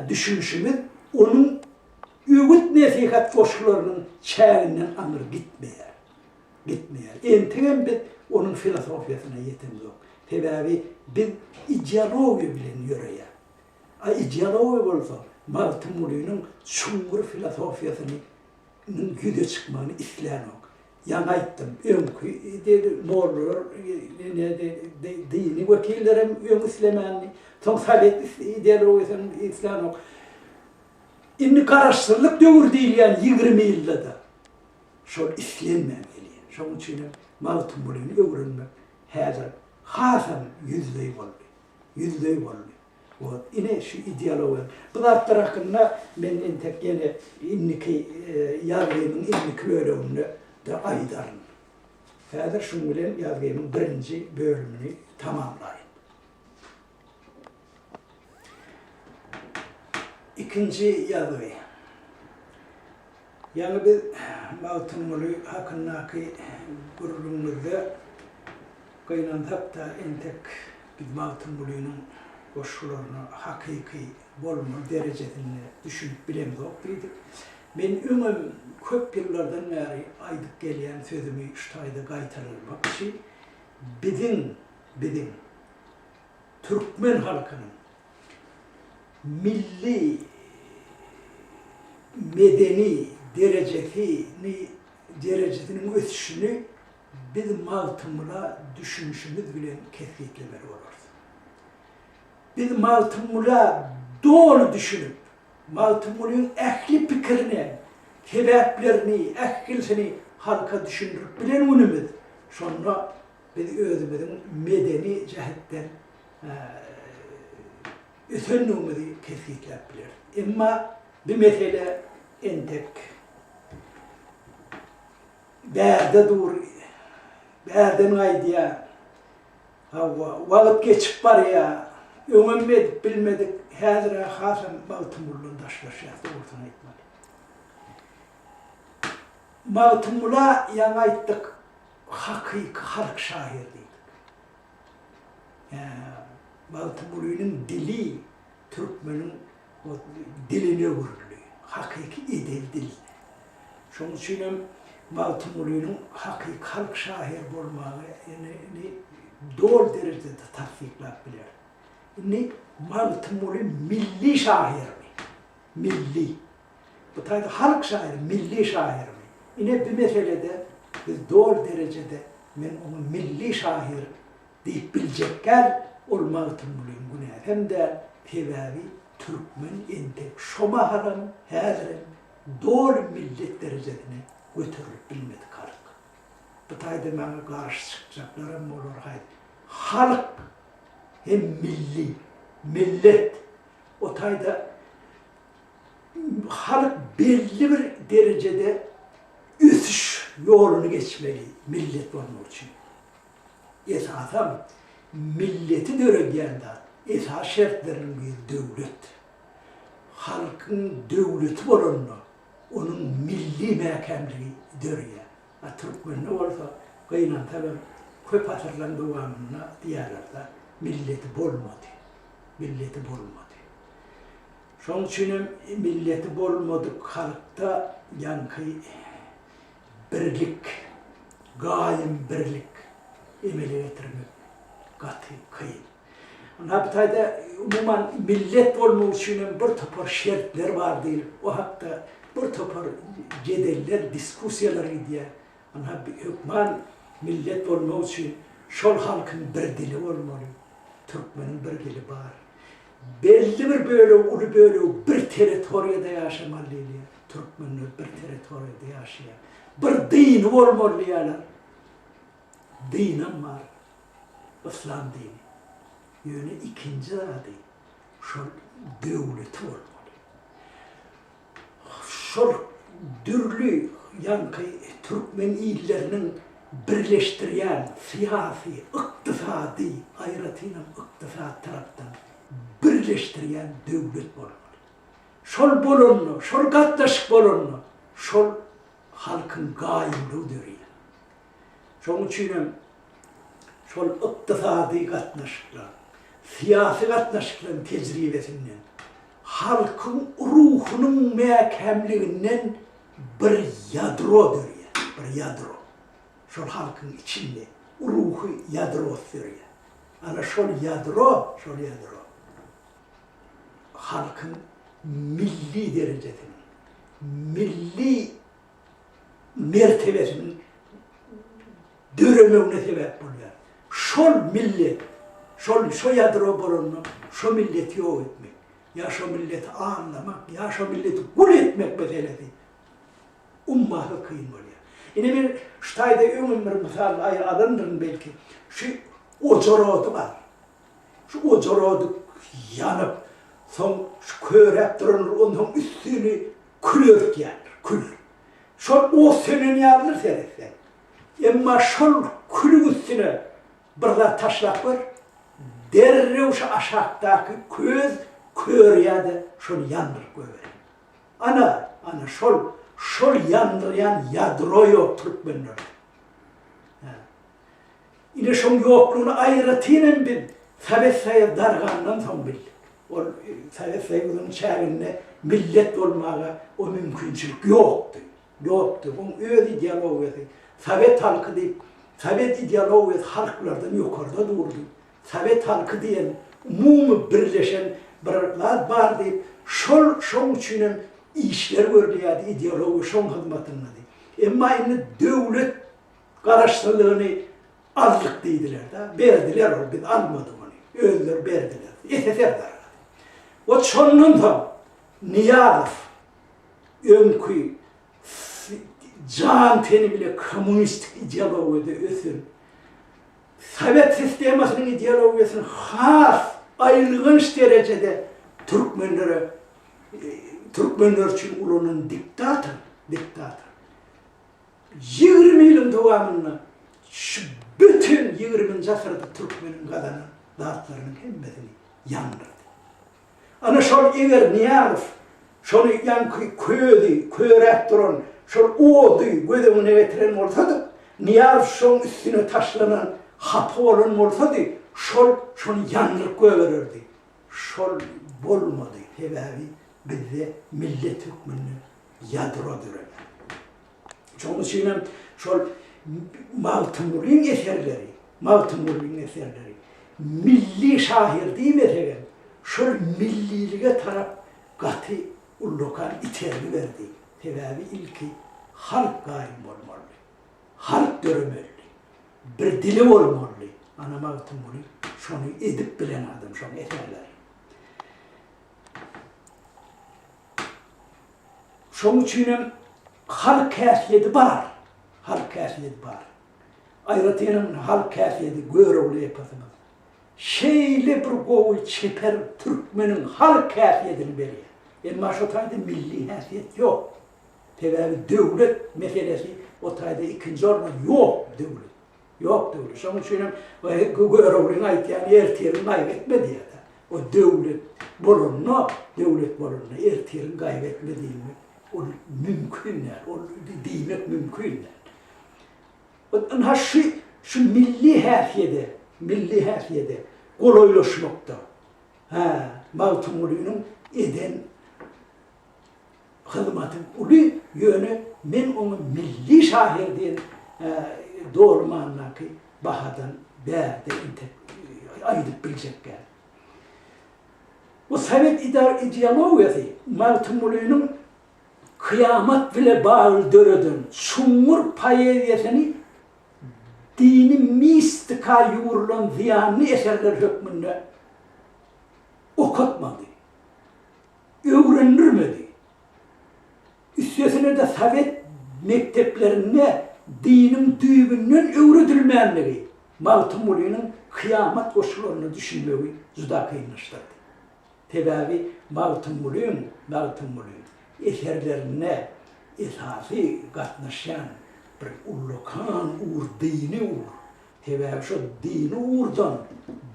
düşünişimiz onuň öwüt-nesihat goşgularynyň çäginden aňry gitmeýär. Gitmeýär. Entegem biz onuň filosofiýasyna ýetemzok. Sebäbi biz ideologiýa bilen ýöreýäs. A ideologiýa bolsa Magtymgulynyň çuňňur filosofiýasyny nyň ýüze çykmagyny islänok. Ýaňy aýtdym, öňki mollalar, dini wekillerem öň islemändi. Soň sowet ideologiýasy hem islänok. Indi garaşsyzlyk döwri diýilýän 20 ýylda-da şol islenmän gelýär. Şonuň üçin hem Magtymgulyny öwrenmek häzir hasam ýüzleý boldy. Ýüzleý boldy. Wot, ine şu ideologiýa. Bu zatlar hakynda men entek ýene indiki ýazgymyň indiki böleginde-de aýdaryn. Häzir şuň bilen ýazgymyň birinji bölümini tamamlaýyn. Ikinji ýazgy. Ýaňy biz Magtymguly hakyndaky gürrüňimizde Gynansak-da, entek biz Magtymgulynyň goşgularyna hakyky bolmaly derejesinde düşünip bilemzok diýdik. Men öňem köp ýyllardan bäri aýdyp gelýän sözümi şu taýda gaýtalalmakçy, biziň, biziň, türkmen halkynyň milli medeni derejesini, derejesiniň ösüşini Biz Magtymgula düşünişimiz bilen kesgitlemeli bolarys. Biz Magtymgula doly düşünip, Magtymgulyň ähli pikirini, sebäplerini, ählisini halka düşündirip bilen günümiz, şonda biz özümiziň medeni jähetden ösendigimizi kesgitläp bileris. Emma bu mesele entek Bärde dur, bärden gaýdýar. Hawa, wagt geçip barýar. Öňem edip bilmedik, häzir-ä hasam Magtymgulydan daşlaşýas, dogrusyny aýtmaly. Magtymgula ýaňy aýtdyk, hakyky halk şahyry diýdik. Hä, Magtymgulynyň dili türkmeniň diline öwrüldi. Hakyky edebi dil. Şonuň üçin hem Magtymgulynyň hakyky halk şahyry bolmagyny doly derejede tassyklap bileris. Indi Magtymguly milli şahyrmy? Milli. Bu taýda halk şahyry, milli şahyrmy? Ine bu meselede biz doly derejede men oňa milli şahyr Diýip biljek däl, ol Magtymgulyň günäsem däl, sebäbi türkmen entek şo mahalam, häzirem doly millet derejesine göterilip bilmedik halk. Bu taýda maňa garşy çykjaklaram bolar, haý, halk hem milli, millet, o taýda halk belli bir derejede ösüş ýoluny geçmeli millet bolmak üçin. Esasam, milleti döredýän zat, esasy şertleriniň biri döwlet. Halkyň döwleti bolanda, onuň milli mäkämligi döreýär. A türkmende bolsa, gynansagam, köp asyrlaryň dowamynda diýýärler-de, milleti bolmady. Milleti bolmady. Şoň üçinem milleti bolmadyk halkda ýaňky birlik, gaýym birlik emele getirmek gaty kyn. Ynha bu taýda umuman millet bolmak üçinem bir topar şertler bar diýlip, o hakda bir topar jedeller, diskussiýalar gidýär. Ynha hökman millet bolmak üçin şol halkyň bir dili bolmaly. Türkmeniň bir dili bar. Belli bir bölegi, uly bölegi bir territoriýada ýaşamaly diýilýär. Türkmenler bir territoriýada ýaşaýar. Bir dini bolmaly diýýärler. Dinam bar. Yslam dini. Ýöne ikinji zady şol döwleti bolmaly. Şol dürli ýaňky türkmen illeriniň birleşdirýän syýasy, ykdysady, aýratynam ykdysady tarapdan birleşdirýän döwlet bolmaly. Şol bolanda, şol gatnaşyk bolanda şol halkyň gaýymlygy döreýär. Şonuň üçinem şol ykdysady gatnaşyklar, syýasy gatnaşyklaryň tejribesinden, halkyň ruhunyň mäkämliginden bir ýadro dörýär, bir ýadro. Şol halkyň içinde ruhy ýadrosy dörýär. Ana şol ýadro, şol ýadro halkyň milli derejesiniň, milli mertebesiniň döremegine sebäp bolýar. Şol millet, şol şo ýadro bolanda şo milleti ýok etmek, ýa şo milleti aldamak, ýa şo milleti gul etmek meselesi ummasyz kyn bolýar. Ine men şu taýda öňem bir mysal alandyryn belki. Şu ojar ody bar. Şu ojar ody ýanyp, soň şu köräp durandyr, onsoň üstüni kül örtýändir, kül. Şol ot sönen ýalydyr seretseň. Emma şol külüň üstüne bir zat taşlap gör, derrew şu aşakdaky köz körýär-de şony ýandyryp goýberýär. Ana, ana şol, şol ýandyrýan ýadro ýok türkmenlerde. Hä. Ine şoň ýoklugyny aýratynam biz Sowet Soýuzy dargandan soň bildik. Ol Sowet Soýuzynyň çäginde millet bolmaga o mümkinçilik ýokdy. Ýokdy. Oň öz ideologiýasy, sowet halky diýip, sowet ideologiýasy halklardan ýokarda durdy. Sowet halky diýen umumy birleşen bir zat bar diýip, şol şoň üçinem işler görülýärdi, ideologiýa şoň hyzmatyndady. Emma indi döwlet Garaşsyzlygyny aldyk diýdiler-de, berdiler ol, biz almadyk ony, özleri berdiler. SSR dargady. Ot şondan soň Nyýazow öňki jan-teni bile kommunistik ideologiýada ösen, sowet sistemasynyň ideologiýasyny has aýylganç derejede türkmenlere türkmenler üçin ulanan diktator, diktator. 20 ýylyň dowamynda şu bütin ýigriminji asyrda türkmeniň gazanan zatlarynyň hemmesini ýandyrdy. Ana şol eger Nyýazow şony ýaňky közi, köräp duran şol ody göz öňüne getiren bolsady, Nyýazow şoň üstüne taşlanan hapa bolan bolsady, şol şony ýandyryp goýbererdi. Şol bolmady, sebäbi bizde millet hökmünde ýadro döremedi. Şonuň üçin hem şol Magtymgulyň eserleri, Magtymgulyň eserleri milli şahyr diýmesegem, şol millilige tarap gaty ullakan itergi berdi. Sebäbi ilki halk gaýym bolmalydy. Halk döremelidi. Bir dili bolmalydy. Ana Magtymguly şony edip bilen adam, şoň eserleri. Şoň üçinem halk häsiýeti bar. Halk häsiýeti bar. Aýratynam halk häsiýeti Görogly eposymyzda. Şeýle bir gowy çeper türkmeniň halk häsiýetini berýär. Emma şo taýda milli häsiýet ýok. Sebäbi döwlet meselesi o taýda ikinji orunda ýok döwlet. Ýok döwlet. Şonuň üçin hem Göroglyň aýtýany ertiriň gaýgy etme diýýär-de. O döwlet bolanda, döwlet bolanda ertiriň gaýgy etme diýmek ol mümkin däl. Ol diýmek mümkin däl. Ynha şu şu milli häsiýede, milli häsiýede golaýlaşmakda, hä, Magtymgulynyň. eden hyzmaty uly, ýöne men oňa milli şahyr diýen doly manydaky bahadan bärde entek aýdyp biljek däl. Bu sowet ideologiýasy Magtymgulynyň kyýamat bile bagly döreden çuňňur poeziýasyny dini mistika ýugrulan zyýanly eserler hökmünde okatmady, öwrendirmedi. Üstesine-de sowet mekdeplerinde diniň düýbünden öwredilmänligi Magtymgulynyň kyýamat goşgularyna düşünmegi juda kynlaşdyrdy. Sebäbi Magtymgulyň Magtymguly eserlerinde esasy gatnaşýan bir ullakan ugur dini ugur. Sebäbi şo dini ugurdan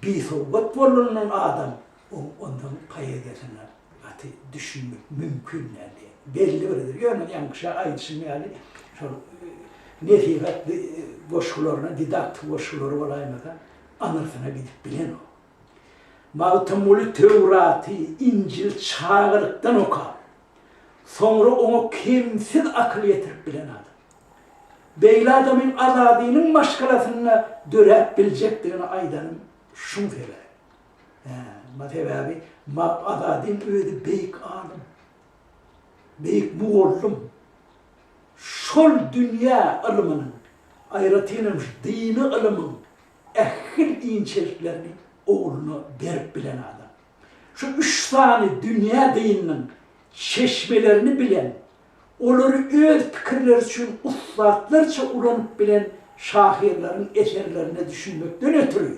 bisowat bolandan adam oň ondan poeziýasyna gaty düşünmek mümkin däl diýen. Belli bir ýöne ýaňky aýdyşym ýaly şol nesihat goşgularyna didaktik goşgulary bolaýmasa aňyrsyna gidip bilenok. Magtymguly Töwraty, Injili çagalykdan okap, soňra oňa kemsiz akyl ýetirip bilen adam. Beýle adamyň Azadynyň maşgalasynda döräp biljekdigini aýdanym şuň sebäbi. Hä, sebäbi Azadyň özi beýik alym, beýik mugallym. Şol dünýä ylmynyň, aýratynam şu dini ylymyň ähli inçeliklerini ogluna berip bilen adam. Şu üç sany dünýä dininiň çeşmelerini bilen, olary öz pikirleri üçin ussatlarça ulanyp bilen şahyrlaryň eserlerine düşünmekden ötri,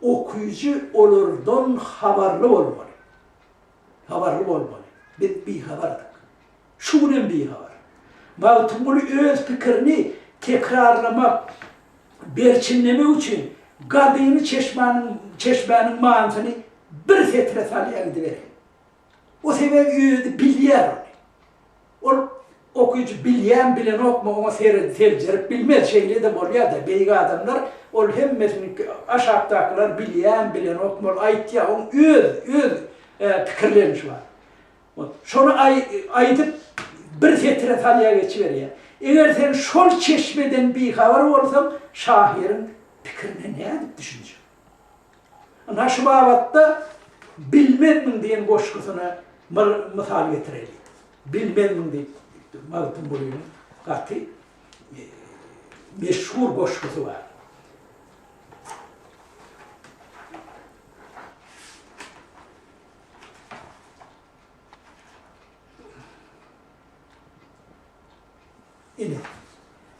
okyjy olardan habarly bolmaly. Habarly bolmaly. Biz bihabardyk. Şu günem bihabar. Magtymguly öz pikirini tekrarlamak, berçinlemek üçin gadymy çeşmäniň çeşmäniň manysyny bir setire salýar gidiberýär. O sebäbi özi bilýär ony. Ol okyjy bilýän bilenokmy oňa seret seljerip bilmez şeýle-de bolýar-da beýik adamlar ol hemmesini aşakdakylar bilýän bilenokmy ol aýtýar oň öz öz pikirlenişi bar. Şony aýdyp, bir setire salýar geçiberýär. Eger sen şol çeşmeden bihabar bolsaň, şahyryň pikirine nädip düşünjek? Ynha şu babatda Bilmezmiň diýen goşgusyna bir mysal getireli. Bilmezmiň diýip Magtymgulynyň gaty meşhur goşgusy bar. Ine,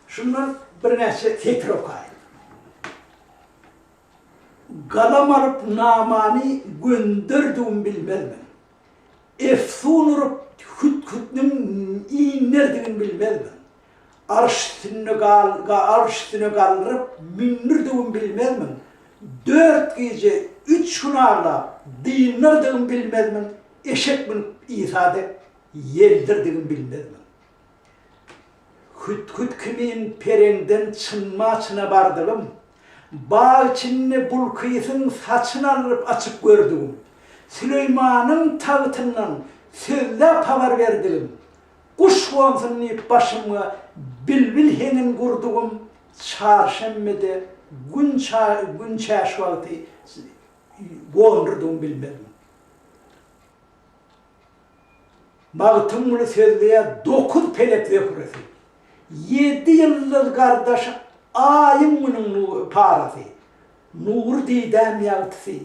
şundan birnäçe setir okaýyn. Galam alyp namany gönderdigim bilmezmiň? Efsun urup hüt-hütniň inderdigin bilmezmiň? Arş üstünde gal, arş üstüne galdyryp mündürdigim bilmezmiň? Dört gije, üç gün aglap dyndyrdygym bilmezmiň? Eşek münüp Isa dek ýeldirdigim bilmezmiň? Hüt-hüt kimin pereňden çynma-çyna bardygym, Bag içinde Bulkysyň saçyn aldyryp açyp gördügim, Süleýmanyň tagtyndan sözläp habar berdigim, Guş gonsun diýip başymga bilbil heňin gurdugym, çarşenbede gün gün çäş wagty gondurdygym bilmezmiň. Magtymguly sözleýär dokuz pelek zöhresi, ýedi ýyldyz gardaş Aýyň Günüň parasy, Nury didäm ýagtysy,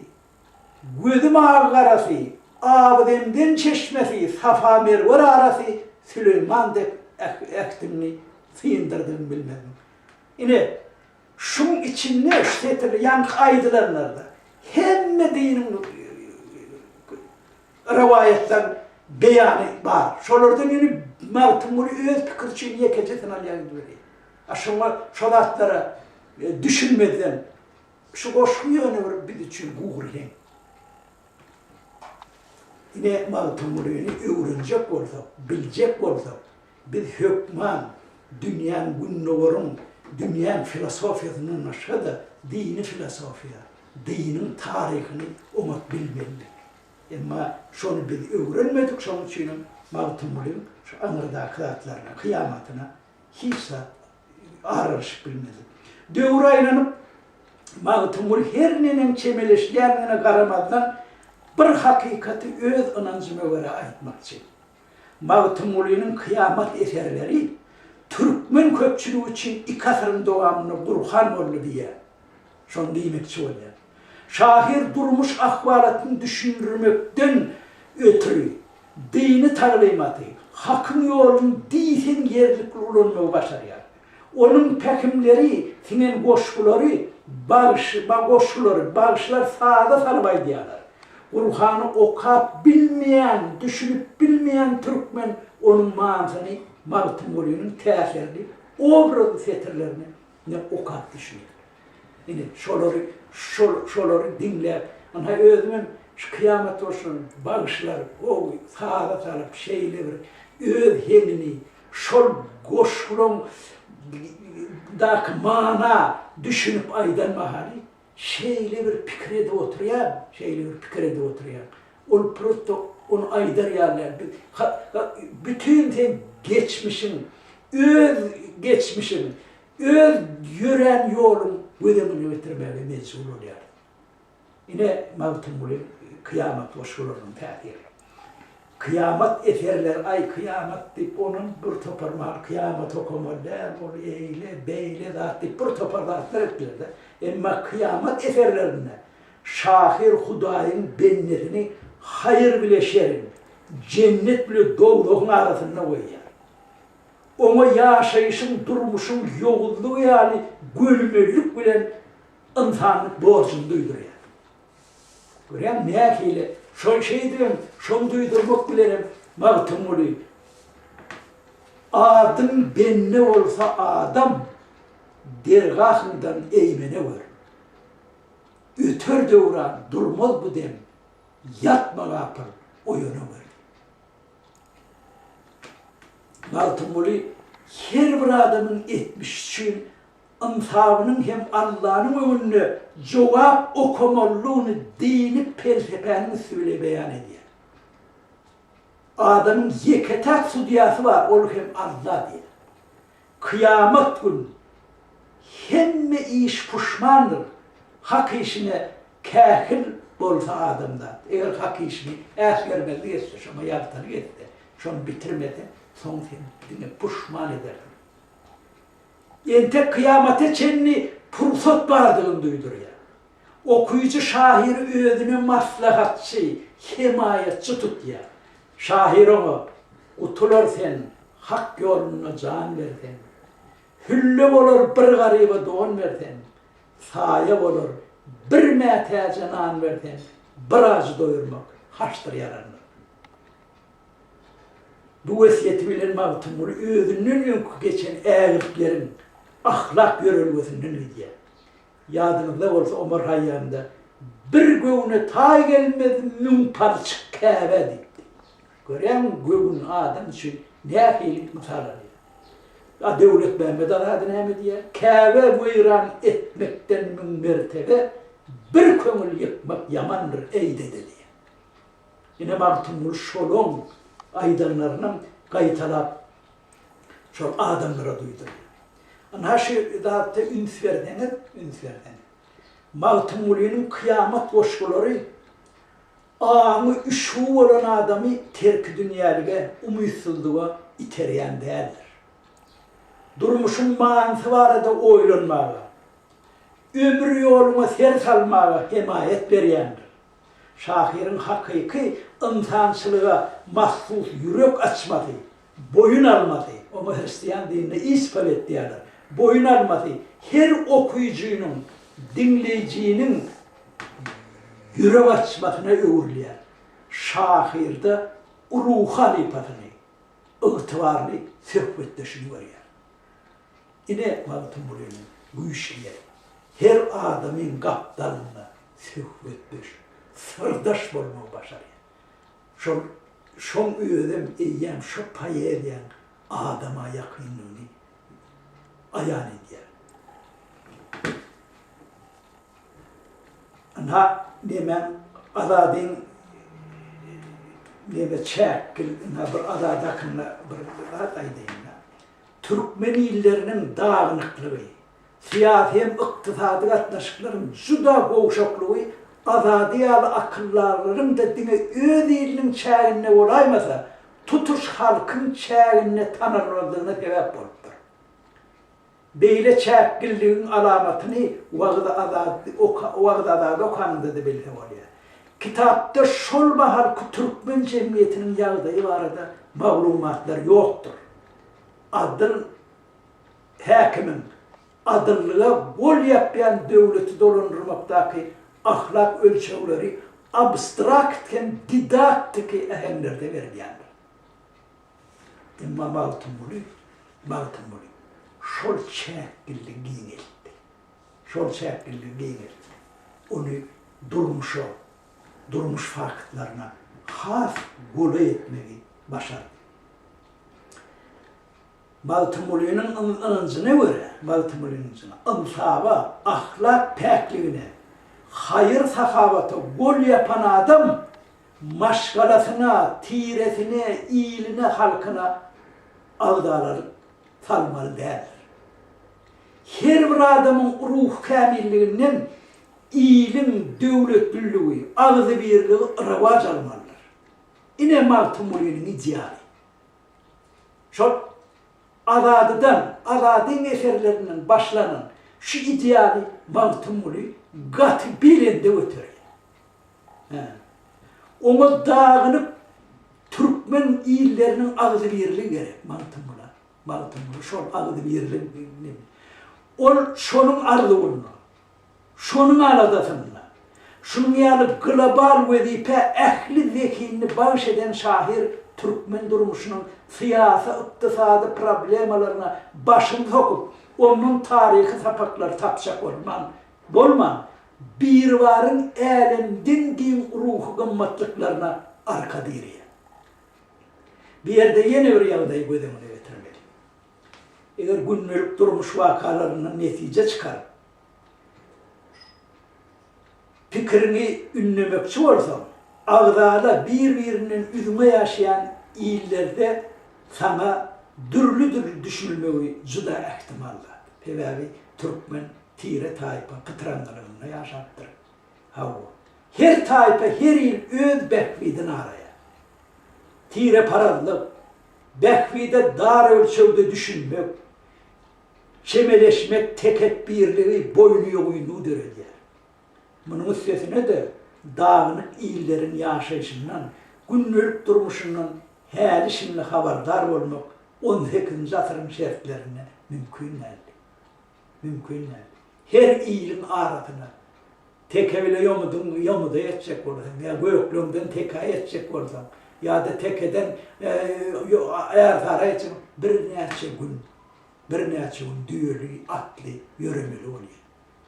Gözüm agy-garasy, Aby-zemzen çeşmesi, Safa-Merwer arasy, Süleýman dek ähdimni syndyrdygym bilmezmiň. Ine, şuň içinde şu setirde ýaňky aýdylanlarda hemme diniň rowaýatlaryň beýany bar. Şolardan ýöne Magtymguly öz pikiri üçin ýekejesini alýar gidiberýär. A şoňa şo zatlara düşünmezden Şu goşgy ýöne bir biz üçin gury heň. Ine Magtymgulyny öwrenjek bolsak, biljek bolsak, biz hökman dünýäň gündogaryň, dünýäň filosofiýasyndan başga-da dini filosofiýa, diniň taryhyny oňat bilmelidik. Emma şony biz öwrenmedik, şonuň üçinem Magtymgulyň şu aňyrdaky zatlaryna, kyýamatyna hiç zat aralaşyp bilmedik. Döwür aýlanyp, Magtymguly her neneň çemeleşilýändigine garamazdan, bir hakykaty öz ynanjyma görä aýtmakçy. Magtymgulynyň kyýamat eserleri türkmen köpçüligi üçin iki asyryň dowamynda Gurhan boldy diýýär. Şony diýmekçi bolýar. Şahyr durmuş ahwalatyny düşündirmekden ötri, dini taglymaty, Hakyň ýoluny diýseň ýerlikli ulanmagy başarýar. Onuň pähimleri siňen goşgulary bagşy goşgulary bagşylar saza salyp aýdýarlar. Gurhany okap bilmeýän, düşünip bilmeýän türkmen onuň manysyny Magtymgulynyň täsirli obrazly setirlerini okap düşünýär. Ine, şolary şol şolary diňläp, ynha özümem şu kyýamat goşguny bagşylar gowy saza salyp şeýle bir öz heňini Şol goşgulaň daky mana düşünip aýdan mahaly şeýle bir pikir edip oturýaň, şeýle bir pikir edip oturýaň. Ol prosto ony aýdar ýaly däl. Bütin seň geçmişiň, öz geçmişiň, öz ýörän ýoluň göz öňüne getirmäge mejbur bolýarsyň. Ine, Magtymguly kyýamat goşgularynyň täsiri. Kyýamat eserleri, aý, kyýamat diýip, onam bir topar mal kyýamat okamaly däl, ol eýle, beýle zat diýip, bir topar zatlar etdiler-de. Emma kyýamat eserlerinde şahyr Hudaýyň bendesini haýyr bile şeriň, jennet bile dowzahyň arasynda goýýar. Oňa ýaşaýşyň, durmuşyň ýowuzlygy ýaly gönümellik bilen ynsanlyk borjuny duýdurýar. Görýäňmi, nähili, şol şeýdibem, şony duýdurmak bilenem Magtymguly, Adyň bende bolsa adam, dergahyňdan eýmene gör. Öter döwran, durmaz bu dem, ýatma gapyl, oýana gör. Magtymguly her bir adamyň etmişi üçin Ynsabynyň hem Allanyň öňünde jogap okamalydygyny dini pelsepäniň üsti bile beýan edýär. Adamyň ýeke-täk sudýasy bar, ol hem Alla diýýär. Kyýamat gün hemme iş puşmandyr, hak işine kähil bolsa adamzat, eger hak işini äsgermezlik etse, şoňa ýaltalyk etse, şony bitirmese, soň sen diňe puşman edersiň. Entek kyýamata çenli pursat bardygyny duýdurýar. Okyjy şahyry özüne maslahatçy, hemaýatçy tutýar. Şahyr oňa, Gutular sen, Hak ýolunda jan berseň. Hülle bolar bir garyba don berseň. Saýa bolar bir mätäje nan berseň, Bir ajy doýurmak haçdyr ýaranlyk. Bu wesýeti bilen Magtymguly özünden öňki geçen ägirtleriň ahlak ýörelgesinden gidýär. Ýadyňyzda bolsa Omar Haýýamda Bir göwne taý gelmez müň palçyk Käbä diýipdi. Görýäňmi göwün adam üçin nähili mysal alýar. A Döwletmämmet Azady näme diýýär? Käbe weýran etmekden müň mertebe bir köňül ýykmak ýamandyr eý dede diýýär. Ine Magtymguly şolaň aýdanlarynam gaýtalap şol adamlara duýdurýar. Ynha şu zatda üns berseňiz, üns berseňiz. Magtymgulynyň kyýamat goşgulary aňy üşügi bolan adamy terkidünýälige, umytsyzlyga iterýän däldir. Durmuşyň manysy barada oýlanmaga, ömür ýoluňa ser salmaga hemaýat berýändir. Şahyryň hakyky ynsançylyga mahsus ýürek açmasy, boýun almasy, oňa hristian dininde ispowied diýýärler, boýun almasy her okyjynyň, diňleýjiniň ýürek açmasyna öwrülýär. Şahyrda ruhy halypasyny, ygtybarly söhbetdeşini görýär. Ine, Magtymgulynyň güýçli ýeri. Her adamyň gapdalynda söhbetdeş, syrdaş bolmagy başarýar. Şol, şoň özem eýýäm şo poeziýaň adama ýakynlygyny aýan edýär. Ynha, nemäň, Azadyň. neme çäkgil ynha bir Azady hakynda bir zat aýdaýyn-da. Türkmen illeriniň dagynyklygy, syýasy hem ykdysady gatnaşyklaryň juda gowşaklygy Azady ýaly akyldarlaryň-da diňe öz iliniň çäginde bolaýmasa, tutuş halkyň çäginde tanalmazlygyna sebäp bolupdyr. Beýle çäkgilligiň alamatyny Wagyz-Azady oka, Wagyz-Azady okanyňda-da bilse bolýar. Kitapda şol mahalky türkmen jemgyýetiniň ýagdaýy barada maglumatlar ýokdur. Adyl häkimiň adyllyga gol ýapýan döwleti dolandyrmakdaky ahlak ölçegleri abstrakt hem didaktiki äheňlerde berilýändir. Emma Magtymguly, Magtymguly şol çäkliligi giňeltdi. Şol çäkliligi giňeltdi. Ony durmuşa, durmuş faktlaryna has golaý etmegi başardy. Magtymgulynyň ynanjyna görä, Magtymgulynyň ynanjyna, ynsaba, ahlak päkligine, haýyr-sahawata gol ýapan adam maşgalasyna, tiresine, iline, halkyna agzalalyk salmaly däldir. Her bir adamyň ruhy kämilliginden iliň döwletliligi, agzybirligi rowaç almalydyr. Ine Magtymgulynyň idealy. Şol Azadydan, Azadyň eserlerinden başlanan şu idealy Magtymguly gaty belende göterýär. Hä. Oňa dagynyk türkmen illeriniň agzybirligi gerek Magtymgula. Magtymguly şol agzybirlik Ol şonuň arzuwynda, şonuň aladasynda. Şunuň ýaly global wezipä ähli zehinini bagyş eden şahyr türkmen durmuşynyň syýasy, ykdysady problemalaryna başyny sokup, ondan taryhy sapaklary tapjak bolman, bolman, Biribaryň älemden giň ruhy gymmatlyklaryna arka direýär. Bu ýerde ýene bir ýagdaýy göz öňüne getirmeli. Eger gündelik durmuş wakalaryndan netije çykaryp, pikiriňi ündemekçi bolsaň, agzala bir-birinden üzňe ýaşaýan illerde saňa dürli-dürli düşünilmegi juda ähtimal zat. Sebäbi türkmen tire-taýpa pytraňňylygynda ýaşapdyr. Hawa, her taýpa her il öz bähbidini araýar. Tireparazlyk, bähbide dar ölçegde düşünmek, çemeleşmek tekepbirligi, boýnuýogynlygy döredýär. Munuň üstesine-de, dagynyk illeriň ýaşaýşyndan, gündelik durmuşyndan häli-şindi habardar bolmak on sekizinji asyryň şertlerinde mümkin däldi. Mümkin däl. Her iliň arasyna teke bile ýomudyň ýomuda ýetjek bolsaň, ýa gökleňden tekä ýetjek bolsaň, ýa-da tekeden ärsara ýetjek birnäçe gün, birnäçe gün düýeli, atly ýöremeli bolýar.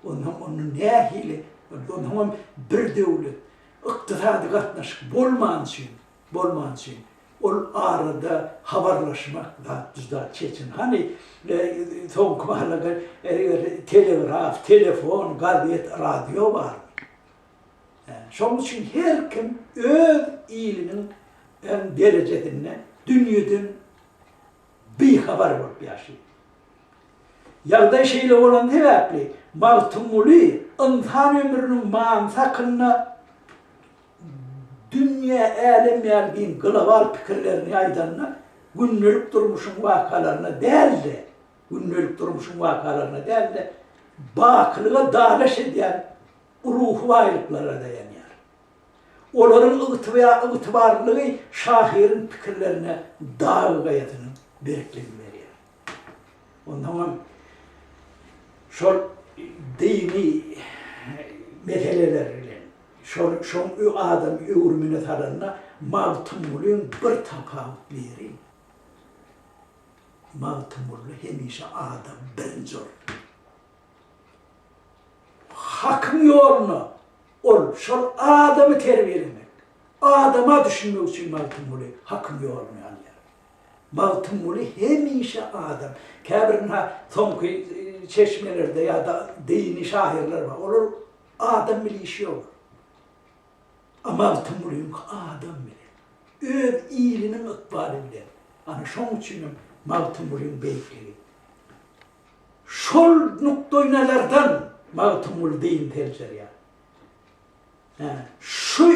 Onsoň onda nähili, onsoňam bir döwlet, ykdysady gatnaşyk bolmany üçin, bolmany üçin ol arada habarlaşmak zat juda çetin. Hany soňky mahallarda telegraf, telefon, gazet, radio barmy? Şonuň üçin her kim öz iliniň derejesinde dünýeden bihabar bolup ýaşaýar. Ýagdaý şeýle bolany sebäpli Magtymguly ynsan ömrüniň manysy hakynda Dünýä, älem ýaly giň global pikirlerini aýdanda, gündelik durmuşyň wakalaryna däl-de, gündelik durmuşyň wakalaryna däl-de, bakylyga dalaş edýän ruhy baýlyklara daýanýar. Olaryň ygtybarlylygy şahyryň pikirlerine dag gaýasynyň berkligini berýär. Onsoňam şol dini meseleler bilen şol şoň adamy öwrümine salanda Magtymgulyň bir tapawutly ýeri Magtymgulyda hemişe adam birinji orunda. Hakyň ýoluna ol şol adamy terbiýelemek, adama düşünmek üçin Magtymguly Hakyň ýoluny alýar. Magtymguly hemişe adam. Käbir ynha soňky çeşmelerde ýa-da dini şahyrlar bar. Olar adam bile işi ýok. A Magtymgulyňky adam bile. Öz iliniň ykbaly bilen. Ana şoň üçinem Magtymgulyň beýikligi. Şol nukdaýnazardan Magtymguly dini seljerýär. Hä, şu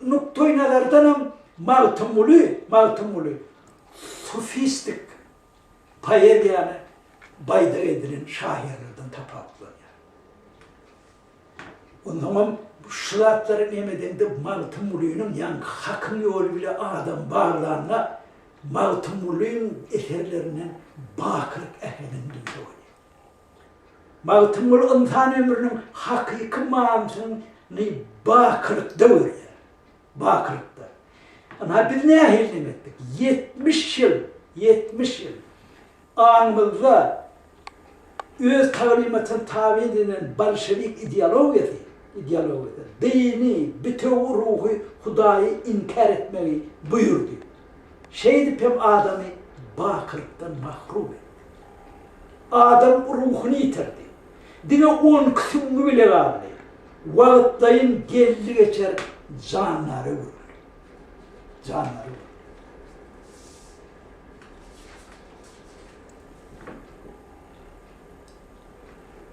nukdaýnazardanam Magtymguly, Magtymguly sufistik poeziýany baýdak edilen şahyrlardan tapawutlanýar. Onsoňam şu zatlary neme edeňde Magtymgulynyň ýaňky Hakyň ýoly bile adam baglanda Magtymgulyň eserlerinden bakylyk äheňini duýsa bolýar. Magtymguly ynsan ömrüniň hakyky manysyny bakylykda görýär. Bakylykda. Ynha biz nähili neme etdik? 70 ýyl, 70 ýyl aňymyzda öz taglymatyna taby edilen bolşewik ideologiýasy, ideologiýasy, dini, bitewi ruhy Hudaýy inkär etmegi buýurdy. Şeýdip hem adamy bakylykdan mahrum etdi. Adam ruhuny ýitirdi. Diňe onki süňňi bile galdy. Wagtlaýyn geldi-geçer jandara öwrüldi. Jandara öwrüldi.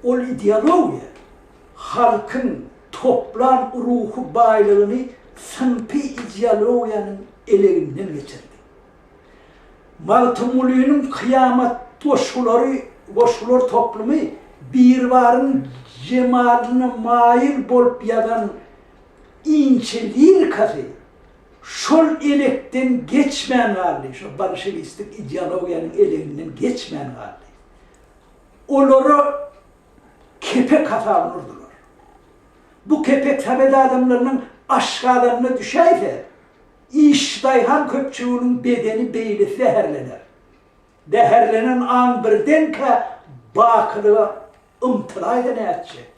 Ol ideologiýa halkyň toplan ruhy baýlygyny synpy ideologiýanyň eleginden geçirdi. Magtymgulynyň Kyýamat goşgulary goşgular toplumy Biribaryň jemalyna maýyl bolup ýazan inçe lirikasy şol elekden geçmän galdy, şol bolşewistik ideologiýanyň eleginden geçmän galdy. Olara kepek hasabyny urdular. Bu kepek sowet adamlarynyň aşgazanyna düşäýse, Işçi-daýhan köpçüliginiň bedeni beýlesi zäherlener. Zäherlenen aň birdenkä bakylyga ymtylaýsa nätjek?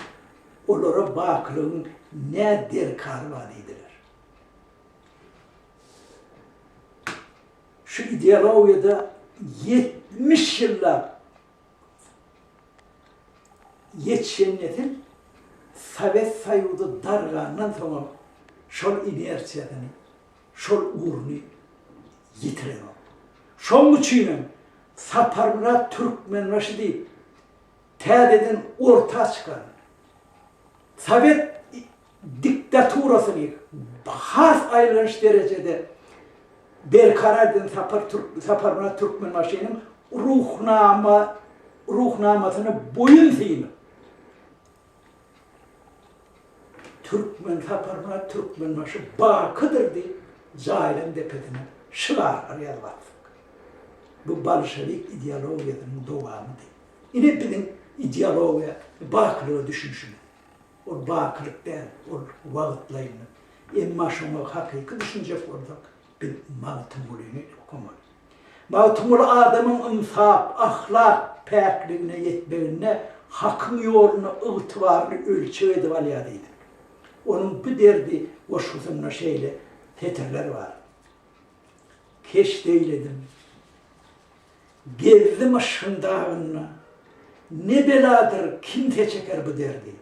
Olara bakylygyň nä derkary bar diýdiler. Şu ideologiýada 70 ýyllap ýetişen nesil Sowet Soýuzy dargandan soňam şol inersiýasyny, şol ugruny ýitirenok. Şonuň üçinem Saparmyrat Türkmenbaşy diýip täzeden orta çykan sowet diktaturasyny has aýylganç derejede berkarar eden Sapar Saparmyrat Türkmenbaşynyň Ruhnama Ruhnamasyna boýun synyp, Türkmen Saparmyrat Türkmenbaşy bakydyr diýip jaýlaň depesine şygarlar ýazyp atdyk. Bu bolşewik ideologiýasynyň dowamydy. Ine biziň ideologiýa bakylyga düşünişimiz. Ol bakylyk däl, ol wagtlaýynlyk. Emma şoňa hakyky düşünjek bolsak, biz Magtymgulyny okamaly. Magtymguly adamyň ynsap, ahlak päkligine ýetmeginde Hakyň ýoluny ygtybarly ölçeg edip alýar diýdik. Onuň bu derdi goşgusynda şeýle setirler bar. Keşt eýledim. Gezdim yşgyň dagynda. Ne beladyr, kimse çeker bu derdi.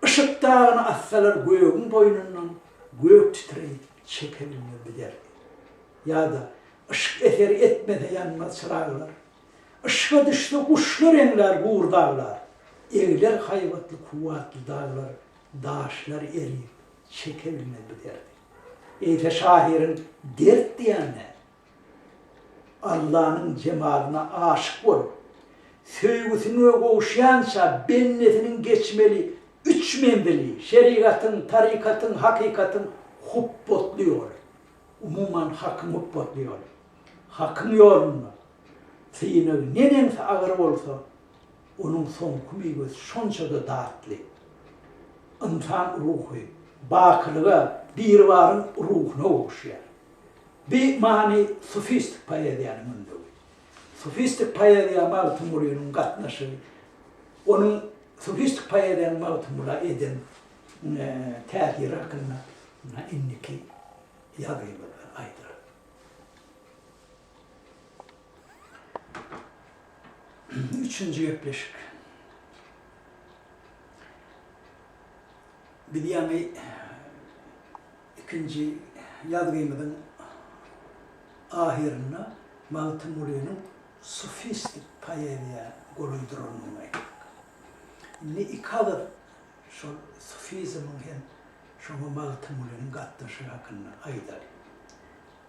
Yşk dagyny atsalar gögüň boýnundan, Gök titreýip, çeke bilmez bu derdi. Ýa-da, Yşk eseri etmese ýanmaz çyraglar. Yşga düşse guşlar eňlär gur daglar. Egler haýbatly kuwwatly daglar, Daşlar erip, çeke bilmez bu derdi. Eýse şahyryň dert diýýän näme? Allanyň jemalyna aşyk bolup, söýgüsine gowuşýança bendesiniň geçmeli üç menzili, şerigatyň, tarykatyň, hakykatyň hupbatly ýoly. Umuman, Hakyň hupbatly ýoly. Hakyň ýolunda synag neneňsi agyr bolsa, onuň soňky miwesi şonça-da datly. Ynsan ruhy bakylyga, Biribaryň ruhuna gowuşýar. Bi many sufistik poeziýanyň ündewi. Sufistik poeziýa Magtymgulynyň gatnaşygy, onuň sufistik poeziýanyň Magtymgula eden täsiri hakynda indiki ýazgymyzda aýdylar. Üçünji gepleşik. Biz ýaňy Ikinji ýazgymyzyň. Ahyrynda Magtymgulynyň sufistik poeziýa golaý durandygyny aýtdyk. Indi iki agyz şol sufizmiň hem şoňa Magtymgulynyň gatnaşygy hakynda aýdaly.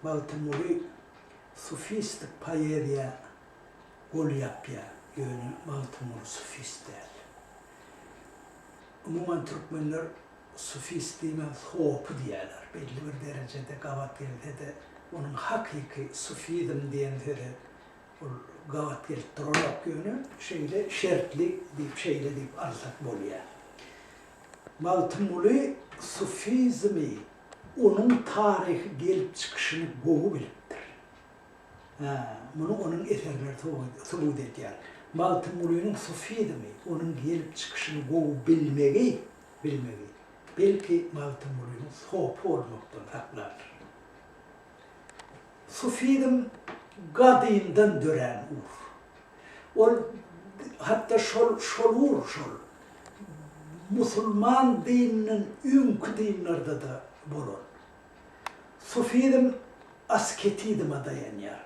Magtymguly sufistik poeziýa gol ýapýar, ýöne Magtymguly sufist däl. Umuman türkmenler sufist diýmän sopy diýýärler. Belli bir derejede gabat gelse-de, onuň hakyky sufizm diýen söze ol gabat gelip duranok, ýöne şeýle şertli diýip, şeýle diýip alsak bolýar. Magtymguly sufizmi, onuň taryhy gelip çykyşyny gowy bilipdir. Hä, muny onuň eserleri subut edýär. Magtymgulynyň sufizmi, onuň gelip çykyşyny gowy bilmegi, bilmegi, belki, Magtymgulynyň sopy bolmakdan saklandyr. Sufizm gadymdan dörän ugur. Ol hatda şol şol ugur şol musulman dininden öňki dinlerde-de bolan. Sufizm asketizme daýanýar.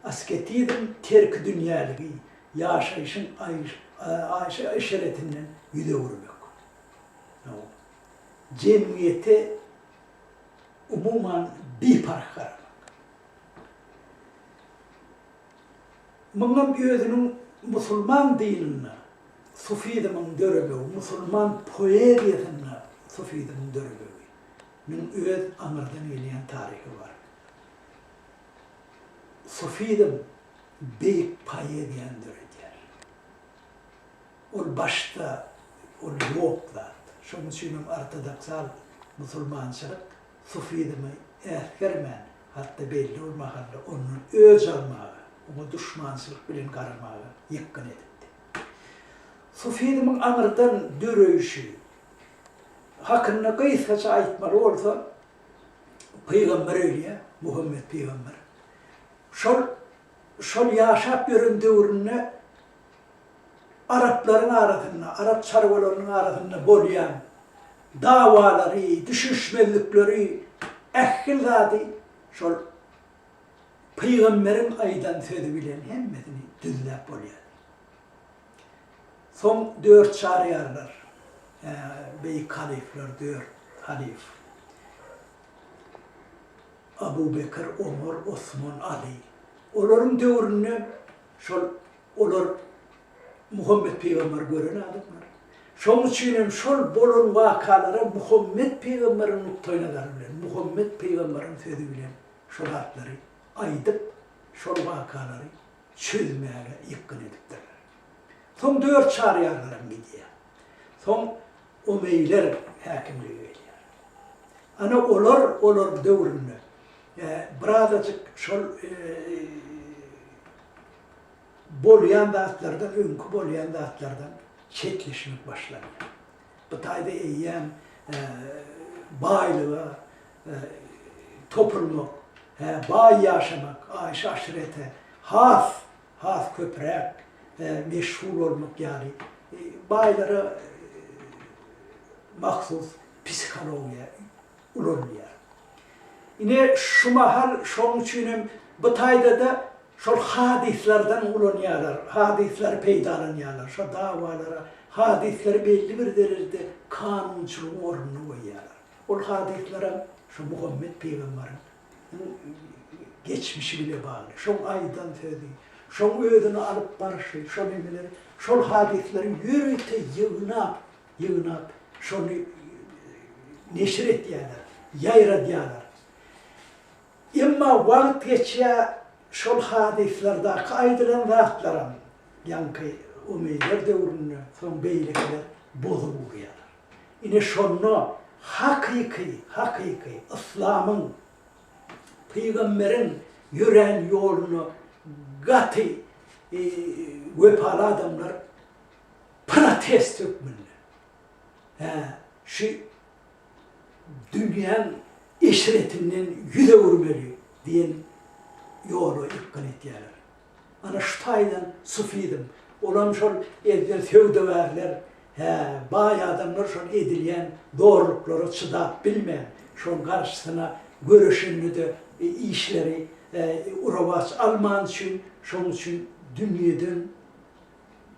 Asketizm terkidünýäligi, ýaşaýşyň aýşy-eşretinden ýüz öwürmek. Jemgyýete umuman biparh garamak. Muňam özüniň musulman dininde sufizmiň döremegi, musulman poeziýasynda sufizmiň döremegi niň öz aňyrdan gelýän taryhy bar. Sufizm beýik poeziýany döredýär. Ol başda ol ýok zat. Şonuň üçinem ortodoksal musulmançylyk sufizmi äsgermän, hatda belli bir mahalda ondan öç almaga, oňa duşmançylyk bilen garamaga ýykgyn edipdi. Sufizmiň aňyrdan döreýşi hakynda gysgaça aýtmaly bolsa, pygamber ölýär, Muhammet pygamber. Şol şol ýaşap ýören döwründe araplaryň arasynda, arap çarwalarynyň arasynda bolýan dawalary, düşünişmezlikleri, ähli zady şol pygamberiň aýdan sözi bilen hemmesini düzläp bolýardy. Soň dört çaryýarlar, beýik halyflar, dört halyf, Abu Bekir, Omar, Osman, Aly. Olaryň döwründe şol Olar Muhammet pygamberi gören adamlar. Şonuň üçin hem şol bolan wakalara Muhammet pygamberiň nukdaýnazary bilen, Muhammet pygamberiň sözi bilen şol zatlary aýdyp, şol wakalary çözmäge ýykgyn edipdirler. Soň dört çaryýarlaram gidýär. Soň Omeýler häkimlige gelýär. Ana olar, olar döwründe birazajyk şol bolýan zatlardan, öňki bolýan zatlardan çetleşmek başlanýar. Bu taýda eýýäm baýlyga topulmak, baý ýaşamak, aýşy-aşrete has, has köpräk meşgul bolmak ýaly baýlara mahsus psihologiýa ulanylýar. Ine, şu mahal şonuň üçin hem bu taýda-da şol hadyslardan ulanýarlar, hadyslary peýdalanýarlar, şo dawalara hadyslary belli bir derejede kanunçylygyň ornuna goýýarlar. Ol hadyslaram şo Muhammet pygamberiň geçmişi bile bagly. Şoň aýdan sözi, şoň özüni alyp barşy, şo nemeleri, şol hadyslary ýörite ýygnap, ýygnap, şony neşir etýärler, ýaýradýarlar. Emma wagt geçýär, şol hadyslardaky aýdylan zatlaram, ýaňky Omeýler döwründe, soň beýlekiler bozup urýarlar. Ine şonda hakyky, hakyky yslamyň, pygamberiň ýörän ýoluna gaty wepaly adamlar protest hökmünde, hä, şu dünýäň eşretinden ýüz öwürmeli diýen ýola ýykgyn etýärler. Ana şu taýdan sufizm, olam şol edilen söwdagärler, hä, baý adamlar şol edilýän zorluklara çydap bilmän, şoň garşysyna göreşende-de işleri. rowaç almany üçin, şonuň üçin dünýeden,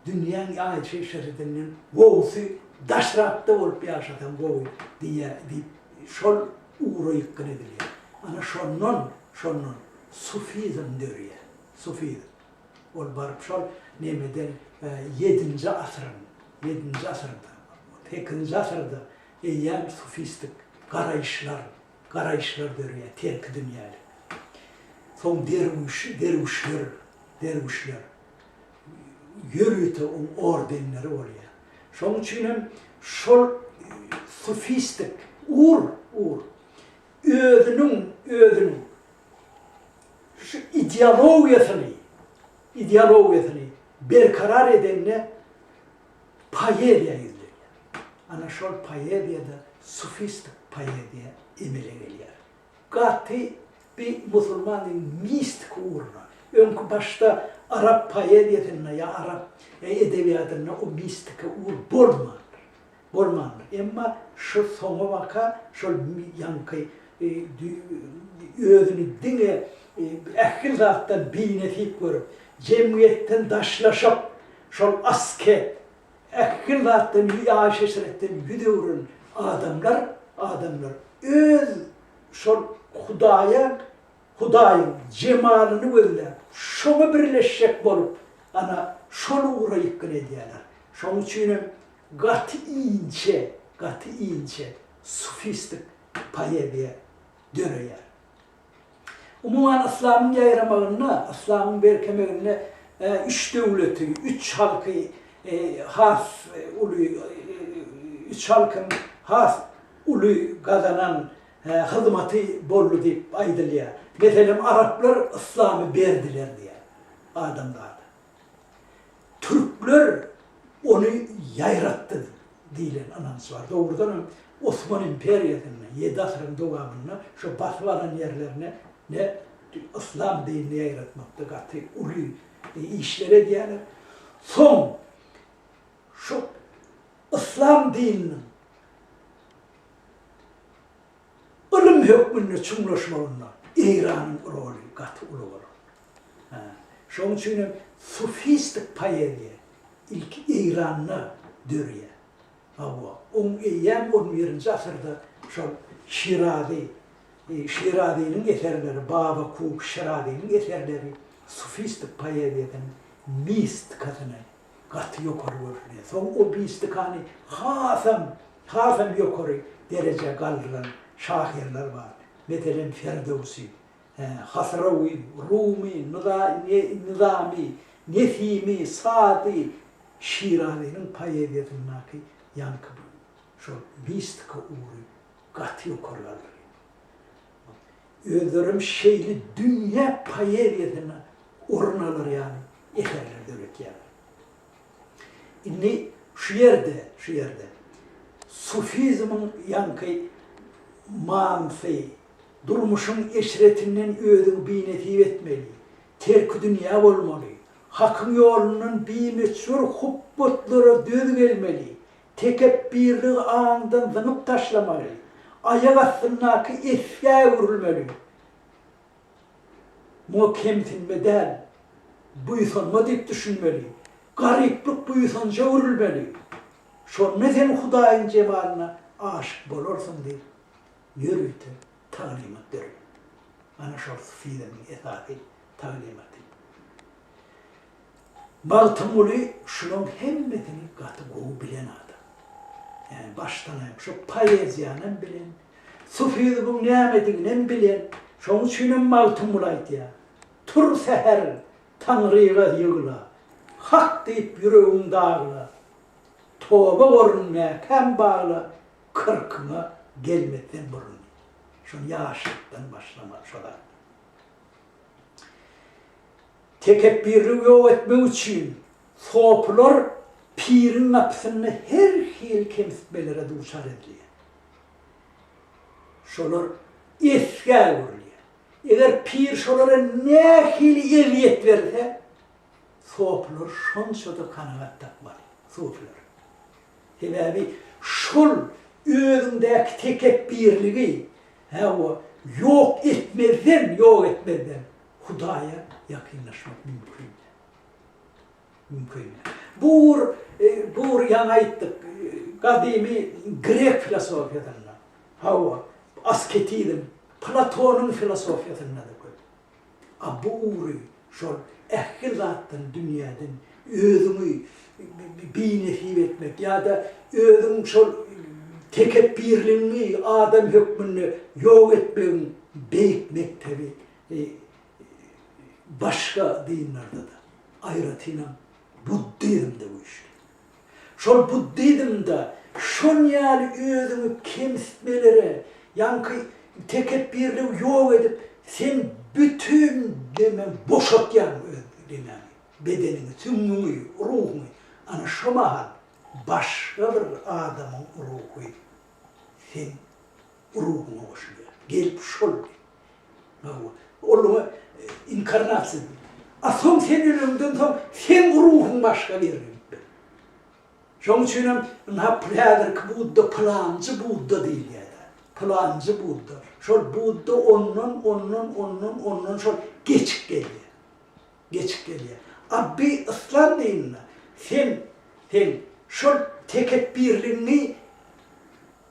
dünýäň aýşy-eşredinden gowusy daşrakda bolup ýaşasaň gowy diýýär diýip, şol ugra ýykgyn edilýär. Ana şondan, şondan sufizm dörýär. Sufizm. Ol baryp şol nemeden ýedinji asyryň, ýedinji asyrda, sekizinji asyrda eýýäm sufistik garaýyşlar, garaýyşlar döreýär, terki dünýälik. Soň derwüş, derwüşler, derwüşler ýörite oň ordenleri bolýar. Şoň üçin hem şol sufistik ugur, ugur özüniň, özüniň şu ideologiýasyny, ideologiýasyny berkarar edende poeziýa ýüzlenýär. Ana şol poeziýada sufistik poeziýa emele gelýär. Gaty bi musulmanyň mistiki ugruna. Öňki başda arap poeziýasynda ýa arap edebiýatynda o mistiki ugur bolmandyr. Bolmandyr. Emma şu soňa baka şol ýaňky özüni diňe ähli zatdan binesip görüp, jemgyýetden daşlaşyp, şol asket, ähli zatdan, ýaş-eşretden ýüz öwren adamlar, adamlar öz şol Hudaýa, Hudaýyň jemalyny gözläp, şoňa birleşjek bolup, ana, şol ugra ýykgyn edýärler. Şonuň üçinem gaty inçe, gaty inçe sufistik poeziýa döreýär. Umuman, yslamyň ýaýramagynda, yslamyň berkemeginde üç döwleti, üç halky has uly, üç halkyň has uly gazanan hyzmaty boldy diýip aýdylýar. Meselem, araplar yslamy berdiler diýýär adamzada. Türkler ony ýaýratdy diýlen ynanç bar. Dogrudan hem Osman imperiýasynda ýedi asyryň dowamynda şo basyp alan ýerlerine ne yslam dinini ýaýratmakda gaty uly işler edýärler. Soň şo yslam dininiň ylym hökmünde çuňlaşmagynda Eýranyň roly gaty uly bolan. Hä. Şonuň üçin hem sufistik poeziýa ilki Eýranda dörýär. Hawa, oň eýýäm on birinji asyrda şol Şirazy, Şirazynyň eserleri, Baba Kuk Şirazynyň eserleri sufistik poeziýasynyň mistikasyny gaty ýokary görülýär. Soň o mistikany hasam, hasam ýokary derejä galdyran şahyrlar bar. Meselem, Ferdöwsi. Hasrawy, Rumy, Nyzamy, Nesimi, Sady, Şirazynyň poeziýasyndaky ýaňky şol mistika ugry gaty ýokary galdyrýar. Özlerem şeýle dünýä poeziýasyna orun alar ýaly eserler döretýärler. Indi şu ýerde, şu ýerde sufizmiň ýaňky manysy, Durmuşyň eşretinden özüňi binesip etmeli, terkidünýä bolmaly, Hakyň ýolundan bimöçber hupbatlara döz gelmeli, tekepbirligi aňdan zyňyp taşlamaly, aýak astyndaky esgä öwrülmeli. Muňa kemsinme däl, buýsanma diýip düşünmeli, garyplyk buýsanja öwrülmeli. Şonda sen Hudaýyň jemalyna aşyk bolarsyň diýip, ýörite taglymat berýär. Ana şol sufizmiň esasy taglymaty. Magtymguly şulaň hemmesini gaty gowy bilen adam. Ýani başdan aýak şo poeziýanam bilen, sufizmiň nämediginem bilen. Şoň üçinem Magtymguly aýdýar, Tur säher Taňryga ýygla, Hak diýip ýüregiň dagla, Toba gorun mäkäm bagla, Kyrkyňa gelmezden burun. Şony ýaşlykdan başlamaly şo zat. Tekepbirligi ýok etmek üçin sopular piriň gapysynda her hili kemsitmelere duçar edilýär. Şolar esgä öwrülýär. Eger pir şolara nähili ezýet berse, sopular şonça-da kanagat tapmaly, sufylar. Sebäbi şol özüňdäki tekepbirligi, hawa, ýok etmezden, ýok etmezden. Hudaýa ýakynlaşmak mümkin däl. Mümkin däl. Bu ugur, bu ugur ýaňy aýtdyk, gadymy grek filosofiýasynda, hawa, asketizm, Platonyň filosofiýasynda-da köp. A bu ugry şol ähli zatdan, dünýäden özüňi binesip etmek ýa-da özüň şol tekepbirligiňi adam hökmünde ýok etmegiň beýik mekdebi başga dinlerde-de, aýratynam buddizmde güýçli. Şol buddizmde şon ýaly özüňi kemsitmelere, ýaňky tekepbirligi ýok edip, sen bütin deme boşatýaň öz demäňi, bedeniňi, süňňüňi, ruhuňy. Ana şo mahal başga bir adamyň ruhy seň ruhuňa goşulýar. Gelip şol Hawa. Ol oňa inkarnasiýa diýilýär. A soň sen öleňden soň seň ruhuň başga bir ýere gitmeli. Şoň üçinem ynha häzirki Budda pylanjy Budda diýilýär-dä. Pylanjy Budda. Şol Budda ondan, ondan, ondan, ondan şol geçip gelýär. Geçip gelýär. A bi yslam dininde sen, sen şol tekepbirligiňi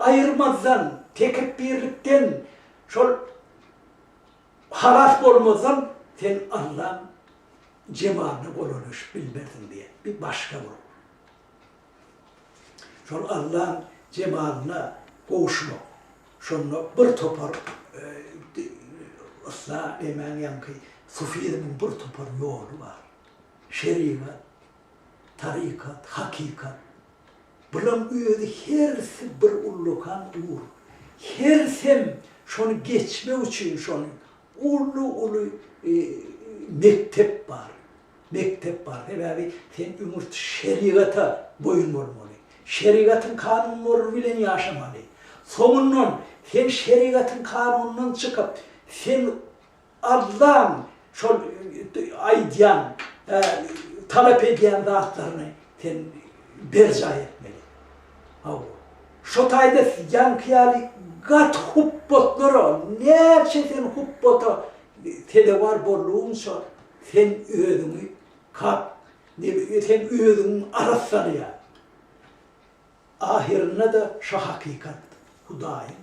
aýyrmazdan, tekepbirlikden Şol halas bolmazdan sen Allaň jemalyna golaýlaşyp bilmersiň diýýär. Bir başga bir. Şol Allaň jemalyna gowuşmak. Şonda bir topar ysla nemäň ýaňky sufizmiň bir topar ýoly bar. Şerigat, tarykat, hakykat. Bulaň özi hersi bir ullakan ugur. Hersem şony geçmek üçin şony uly-uly mekdep bar. Mekdep bar. Sebäbi sen öňürt şerigata boýun bolmaly. Şerigatyň kanunlary bilen ýaşamaly. Soňundan sen şerigatyň kanunyndan çykyp, sen Allaň şol aýdýan, talap edýän zatlaryny sen berjaý etmeli. Hawa. Şo taýda ýaňky ýaly gaty hupbatlara, näçe sen hupbata sezewar boldugyňça sen özüňi kak, sen özüňi arassalaýaň. Ahyrynda-da şo hakykat, Hudaýyň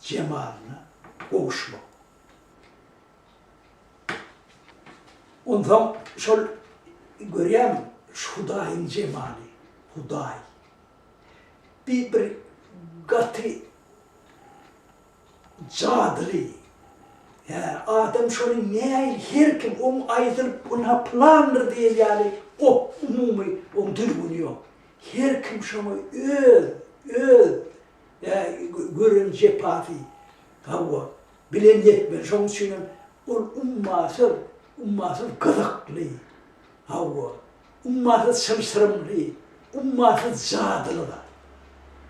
jemalyna gowuşmak. Onsoň şol görýämiň, şu Hudaýyň jemaly, Hudaý. Bi bir gaty jadyly. Hä, adam şony nähili her kim oň aýdylyp ynha pylandyr diýen ýaly op umumy oň düzgüni ýok. Her kim şoňa öz, öz gören jepasy, hawa, bilen ýetmeli. Şonuň üçinem ol ummasyz, ummasyz gyzykly, hawa, ummasyz çylşyrymly, ummasyz jadyly zat.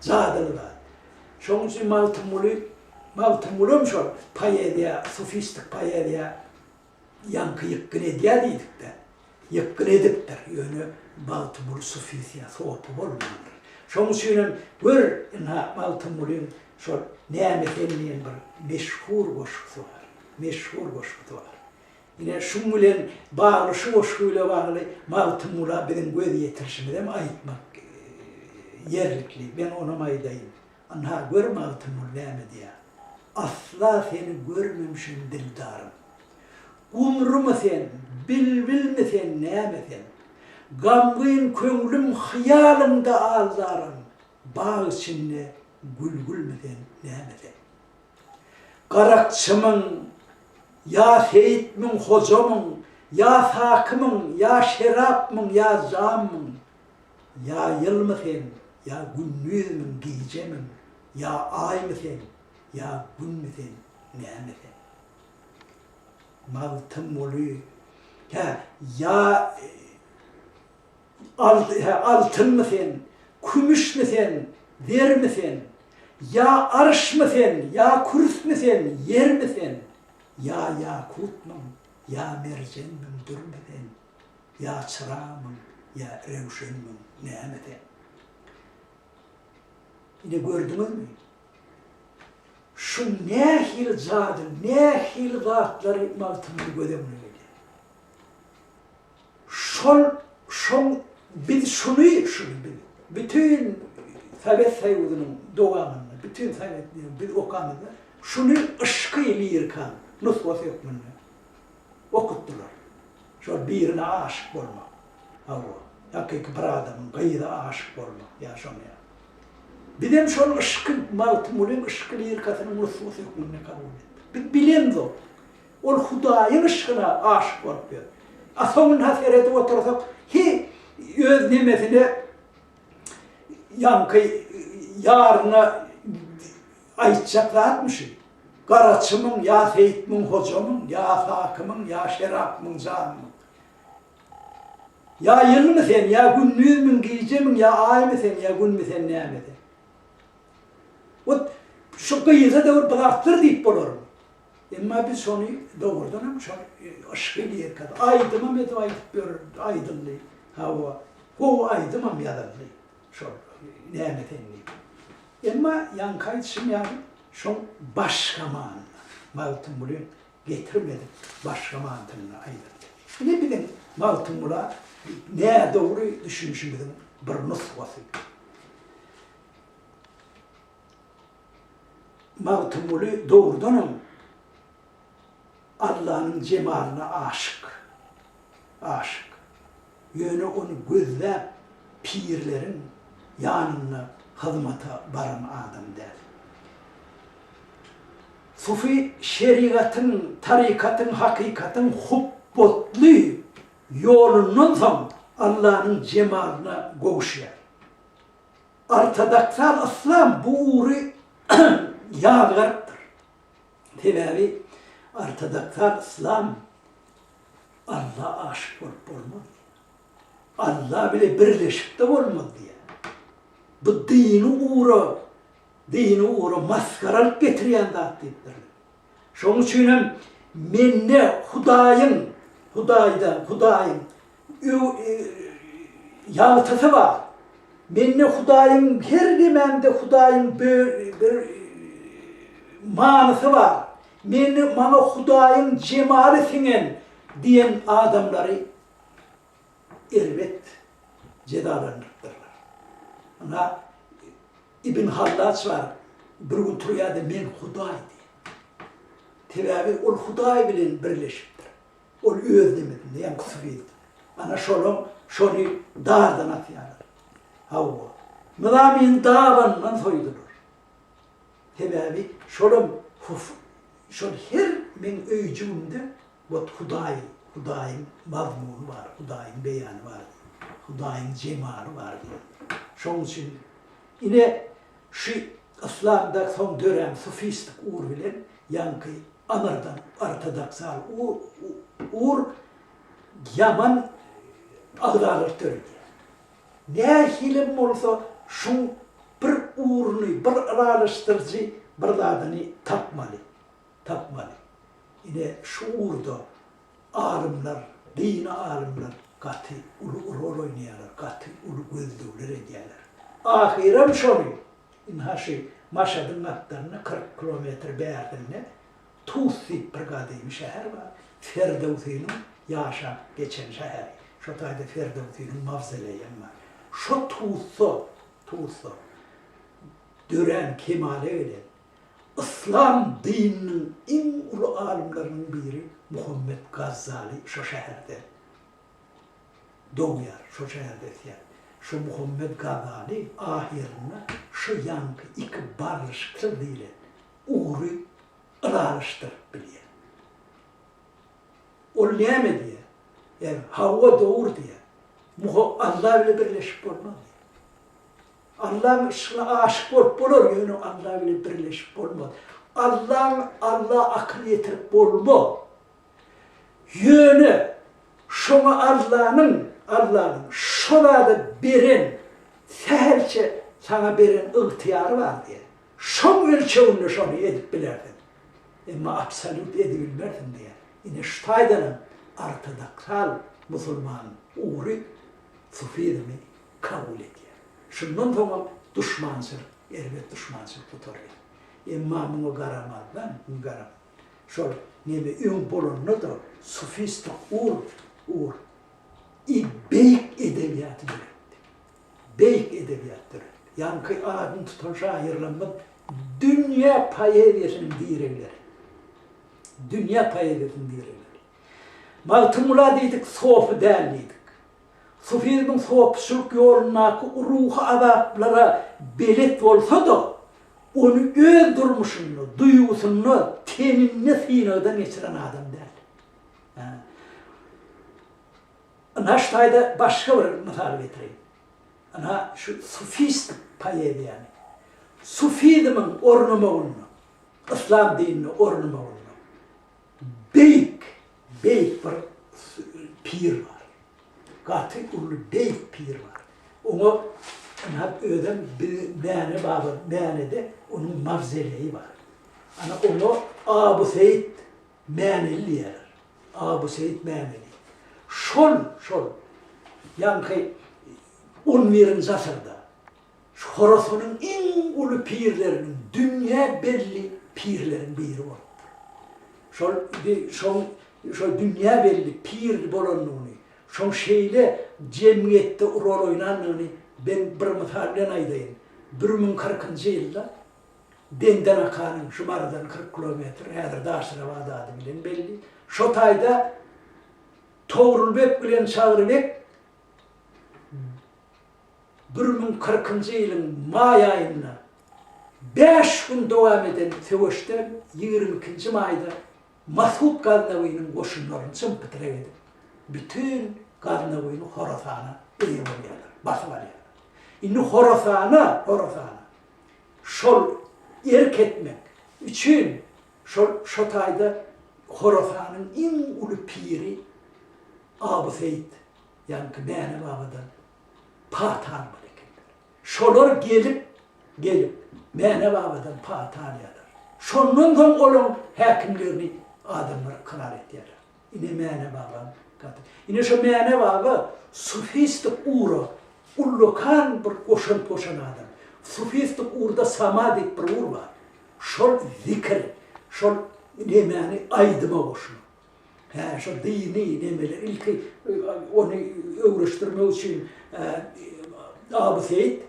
Jadyly zat. Şonuň üçin Magtymguly, Magtymgulam şol poeziýa, sufistik poeziýa ýaňky ýykgyn edýär diýdik-dä. Ýykgyn edipdir, ýöne Magtymguly sufis ýa sopy bolmandyr. Şonuň üçinem gör, ynha, Magtymgulyň şol Näme sen diýen bir meşhur goşgusy bar. Meşhur goşgusy bar. Ine, şuň bilen bagly, şu goşgy bile bagly Magtymgula biziň göz ýetirişimizem aýtmak ýerlikli. Men onam aýdaýyn. Ynha, gör Magtymguly näme diýýär. Asla seni görmemişem dildarym. Gumrumy sen, bilbilmi sen, näme sen? Gamgyn köňlüm hyýalyňda aldarym, Bag içinde gülgülmi sen, näme sen? Garakçymyň, ýa seýitmiň, hojamyň, Ýa sakymyň, ýa şerapmyň, ýa jammyň? Ýa ýylmy sen, ýa gündizmiň, gijemiň, Ýa aýmy sen, ýa günmi sen, näme sen? Magtymguly, Hä, ýa hä, altynmy sen, kümüşmi sen, zermi sen? Ýa arşmy sen, ýa kürsmi sen, ýermi sen? Ýa ýakutmyň, ýa merjenmiň, dürmi sen? Ýa çyragmyň, ýa röwşenmiň, näme sen? Ine gördüňizmi? Şu nähili jady, nähili zatlary Magtymguly göz öňüne gelýär. Şol, şoň, biz şuny, şuny biz, bütin Sowet Soýuzynyň dowamynda, bütin Sowet, biz okamyzda şuny yşky lirikaň nusgasy hökmünde okutdylar. Şol birine aşyk bolmak. Hawa, hakyky bir adamyň gyza aşyk bolmak ýa şoň ýaly. Bizem şol yşky Magtymgulyň yşky lirikasynyň nusgasy hökmünde kabul etdik. Biz bilemzok. Ol Hudaýyň yşkyna aşyk bolup ýör. A soňuna seredip otursak, hi öz nemesine ýaňky ýaryna aýtjak zatmy şu? Garaçymyň, ýa seýitmiň, hojamyň, ýa sakymyň, ýa şerapmyň, janmyň? Ýa ýylmy sen, ýa gündizmiň, gijemiň, ýa aýmy sen, ýa günmi sen, näme sen? Ot şu gyza-da bir zatlar diýip bolarmy? Emma biz şony dogrudan hem şol yşky lirikada aýdymam edip aýdyp ýör, aýdyldy. Hawa, gowy aýdymam ýazyldy. Şol näme sen diýip. Emma ýaňky aýdyşym ýaly şoň başga manyda Magtymgulyň getirmedik başga manysynda aýdyldy. Ine biziň Magtymgula nädogry düşünişimiziň bir nusgasy. Magtymguly dogrudanam Allanyň jemalyna aşyk. Aşyk. Ýöne ony gözläp pirleriň ýanynda hyzmata baran adam däl. Sufy şerigatyň, tarykatyň, hakykatyň hupbatly ýolundan soň Allanyň jemalyna gowuşýar. Ortodoksal yslam bu ugry ýazgarypdyr. Sebäbi ortodoksal yslam Alla aşyk bolup bolmaz diýýär. Alla bile birleşip-de bolmaz diýýär. Bu dini ugra, dini ugra masgaralyk getirýän zat diýipdirler. Şonuň üçin hem mende Hudaýyň, Hudaýda, Hudaýyň ýagtysy bar. Mende Hudaýyň her nemämde Hudaýyň bir manysy bar. Mende maňa Hudaýyň jemaly siňen diýen adamlary erbet jezalandyrypdyrlar. Ynha Ibn Hallaç bar, bir gün turýar-da men Hudaý diýýär. Sebäbi ol Hudaý bilen birleşipdir. Ol öz nemesinde, ýaňky sufist. Ana şolaň şony dardan asýarlar. Hawa. Nyzamyny dabanyndan soýdular. Sebäbi şolam huf şol her meň öýjügimde wot Hudaý, Hudaýyň mazmuny bar, Hudaýyň beýany bar diýip. Hudaýyň jemaly bar diýip. Şoň üçin ine şu yslamda soň dörän sufistik ugur bilen ýaňky Aňyrdan ortodoksal ugur ýaman agzalyk döredýär. Nähilem bolsa şuň bir ugruny, bir ylalaşdyryjy bir zadyny tapmaly. Tapmaly. Ine şu ugurda alymlar, dini alymlar gaty uly rol oýnaýarlar, gaty uly gözlegler edýärler. Ahyram şony Ynha şu Maşadyň gapdalynda 40 kilometr bärsinde Tus diýip bir gadymy şäher bar. Ferdöwsiniň ýaşap geçen şäheri. Şo taýda Ferdöwsiniň mawzoleýem bar. Şo Tusda, Tusda dörän, kemala gelen yslam dininiň iň uly alymlarynyň biri Muhammet Gazzaly şo şäherde dogýar, şo şäherde ösýär. Şo Muhammet Gazaly ahyrynda şu ýaňky iki barlyşyksyz diýlen ugry ylalaşdyryp bilýär. Ol näme diýýär? Ýa hawa dogry diýýär. Muha Alla bile birleşip bolmaz diýýär. Allaň yşkyna aşyk bolup bolar, ýöne Alla bile birleşip bolmaz. Allaň Alla akyl ýetirip bolmaz. Ýöne şoňa Allanyň, Allanyň şo zada beren sähelçe saňa beren ygtyýary bar diýýär. Şoň ölçeginde şony edip bilersiň. Emma absolýut edibilmersiň diýýär. Ine şu taýdanam ortodoksal musulman ugry sufizmi kabul edýär. Şundan soňam duşmançylyk, erbet duşmançylyk gutarýar. Emma muňa garamazdan, muňa garam, şol neme öň bolanda-da sufistik ur, ugur i beýik edebiýaty döretdi. Beýik edebiýat döretdi. Ýaňky adyny tutan şahyrlarymyz dünýä poeziýasynyň diregleri. Dünýä poeziýasynyň diregleri. Magtymgula diýdik, sofy däl diýdik. Sufizmiň sopyçylyk ýolundaky ruhy azaplara belet bolsa-da, ony öz durmuşynda, duýgusynda, teninde synagdan geçiren adam däl. Ynha şu taýda başga bir mysal getireýin. Ynha şu sufistik poeziýany, sufizmiň ornamagynda, yslam dinine ornamagynda beýik, beýik bir pir bar. Gaty uly beýik pir bar. Oňa ynha özem Mäne baba, Mänede onuň mawzoleýi bar. Ana oňa Abu Seýit Mäneli diýýärler. Abu Seýit Mäneli. Şol, şol ýaňky on birinji asyrda şu Horasanyň iň uly pirleriniň, dünýä belli pirleriň biri bolupdyr. Şol şoň şol dünýä belli pir bolandygyny, şoň şeýle jemgyýetde rol oýnandygyny men bir mysal bilen aýdaýyn. 1040-njy ýylda Dendenakanyň şu Marydan 40 kilometr, häzir Daşrabat ady bilen belli. Şo taýda Togrulbek bilen Çagrybek 1040-njy ýylyň maý aýynda bäş gün dowam eden söweşde 22-nji maýda Masut Gaznawynyň goşunlaryny çym-pytrak edip, bütin Gaznawyny Horasana eýe bolýarlar, basyp alýarlar. Indi Horasana, Horasana şol erk etmek üçin şol şo taýda Horasanyň iň uly piri Abu Seýit, ýaňky Mäne babadan pata almaly ekenler. Şolar gelip, gelip Mäne babadan pata alýarlar. Şondan soň olaň häkimligini adamlar ykrar etýärler. Ine Mäne babaň gaty. Ine şo Mäne baba sufistik ugra ullakan bir goşant goşan adam. Sufistik ugurda sama diýip bir ugur bar. Şol zikir, şol nemäni aýdyma goşmak. Hä, şol dini nemeler ilki ony öwreşdirmek üçin Abu Seýit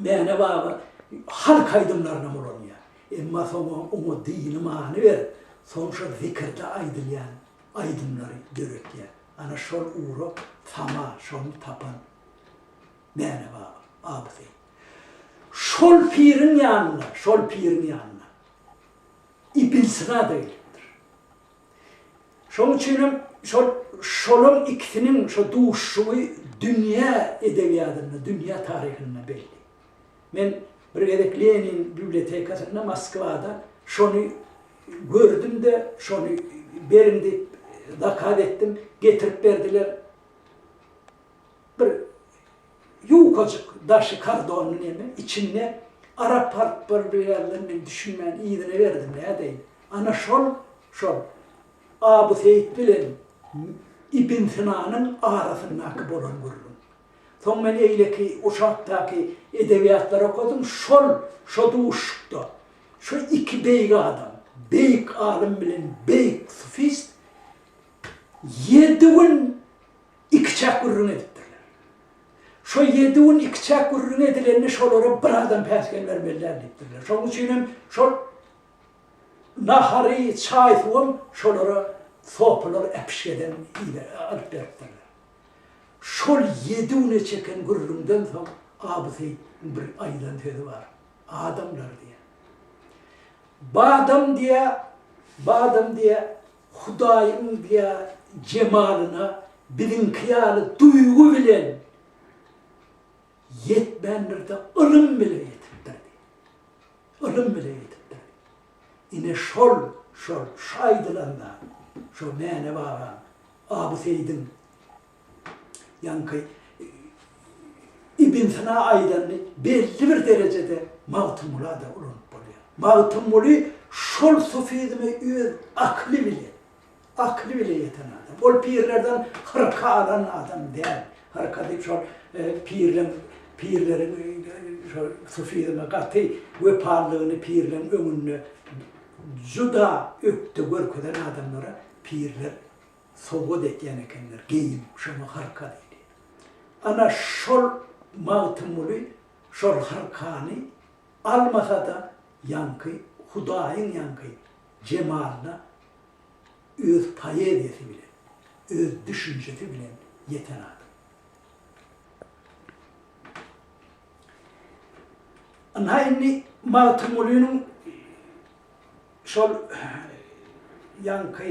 Mäne baba halk aýdymlarynam ulanýar. Emma soň oňa dini many berip, soň şol zikirde aýdylýan aýdymlary döretýär. Ana şol ugra sama şony tapan Mäne baba, Abu Seýit. Şol piriň ýanyna, şol piriň ýanyna Ibn Sina-da gelipdir. Şonuň üçinem şol şolaň ikisiniň şo duşuşygy dünýä edebiýadynda, dünýä taryhynda belli. Men bir gezek Lenin bibliotekasynda Moskwada şony gördüm-de, şony beriň diýip zakaz etdim, getirip berdiler. Bir ýukajyk daşy kardonly neme, içinde arap harplary bir ýazylan, men düşünmän yzyna berdim, nädeýin. Ana şol, şol Abu Seýit bilen Ibn Sinanyň arasyndaky bolan gürrüň. Soň men eýleki Uşakdaky edebiýatlary okadym, şol, şo duşuşykda şo iki beýik adam, beýik alym bilen beýik sufist ýedi gün ikiçäk gürrüň edipdirler. Şo ýedi gün ikiçäk gürrüň edilende şolara bir adam päsgel bermeli däl diýipdirler. Şonuň üçinem şol nahary, çaý-suwam şolara sopylar äpişgeden alyp beripdirler. Şol ýedi güne çeken gürrüňden soň Abu Seýidiň bir aýdan sözi bar. Adamlar diýýär. Badam diýýär, badam diýýär, Hudaýyň diýýär jemalyna biziňki ýaly duýgy bilen ýetmändir-de, ylym bile ýetipdir diýýär. Ylym bile ýetipdir diýýär. Ine şol, şol, şu aýdylan zat, şo Mäne babaň, Abu Seýidiň ýaňky Ibn Sina aýdanyny belli bir derejede Magtymgula-da ulanyp bolýar. Magtymguly şol sufizme öz akyly bile, akyly bile ýeten adam. Ol pirlerden hyrka alan adam däl. Hyrka diýip şol pirleň, pirleriň şo sufizme gaty wepalylygyny pirleň öňünde juda ökde görkezen adamlara pirler sowgat etýän ekenler, geýim, şoňa hyrka diýilýär. Ana şol Magtymguly şol hyrkany almasa-da ýaňky Hudaýyň ýaňky jemalyna öz poeziýasy bilen, öz düşünjesi bilen ýeten adam. Ynha indi Magtymgulynyň şol ýaňky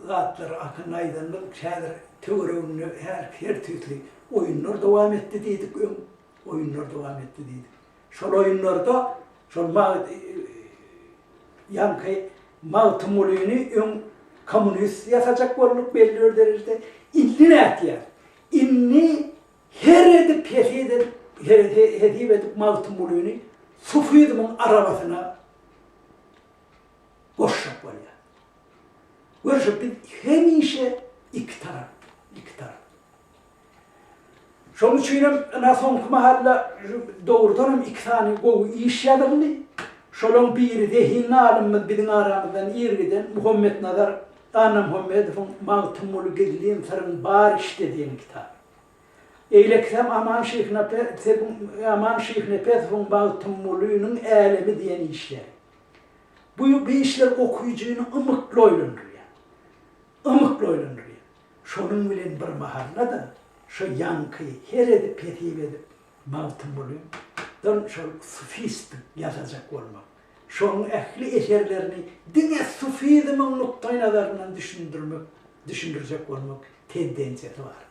zatlar hakynda aýdanymyz häzir töwereginde her her tüýsli oýunlar dowam etdi diýdik öň, oýunlar dowam etdi diýdik. Şol oýunlarda şol ýaňky Magtymgulyny öň kommunist ýasajak bolduk belli bir derejede. Indi nätýär? Indi her edip hesip edip hesip edip Magtymgulyny sufizmiň arabasyna goşjak bolýar. Görşüp biz hemişe iki tarap, iki tarap. Şonuň üçinem ynha soňky mahalda dogrudanam iki sany gowy iş ýazyldy. Şolaň biri zehinli alymymyz biziň aramyzdan ir giden Muhammetnazar Annamuhammedowyň Magtymguly gizlin syryň bar işde diýen kitaby. Eýlekisem Aman Şyhnepesowyň Aman Şyhnepesowyň Magtymgulynyň älemi diýen işleri. Bu bu işler okyjyny ymykly oýlandyrýar. Ymykly oýlandyrýar. Şonuň bilen bir mahalda-da şo ýaňky her edip hesip edip Magtymgulydan şol sufistlik ýasajak bolmak, şonuň ähli eserlerini diňe sufizmiň nukdaýnazaryndan düşündirmek, düşündirjek bolmak tendensiýasy bar.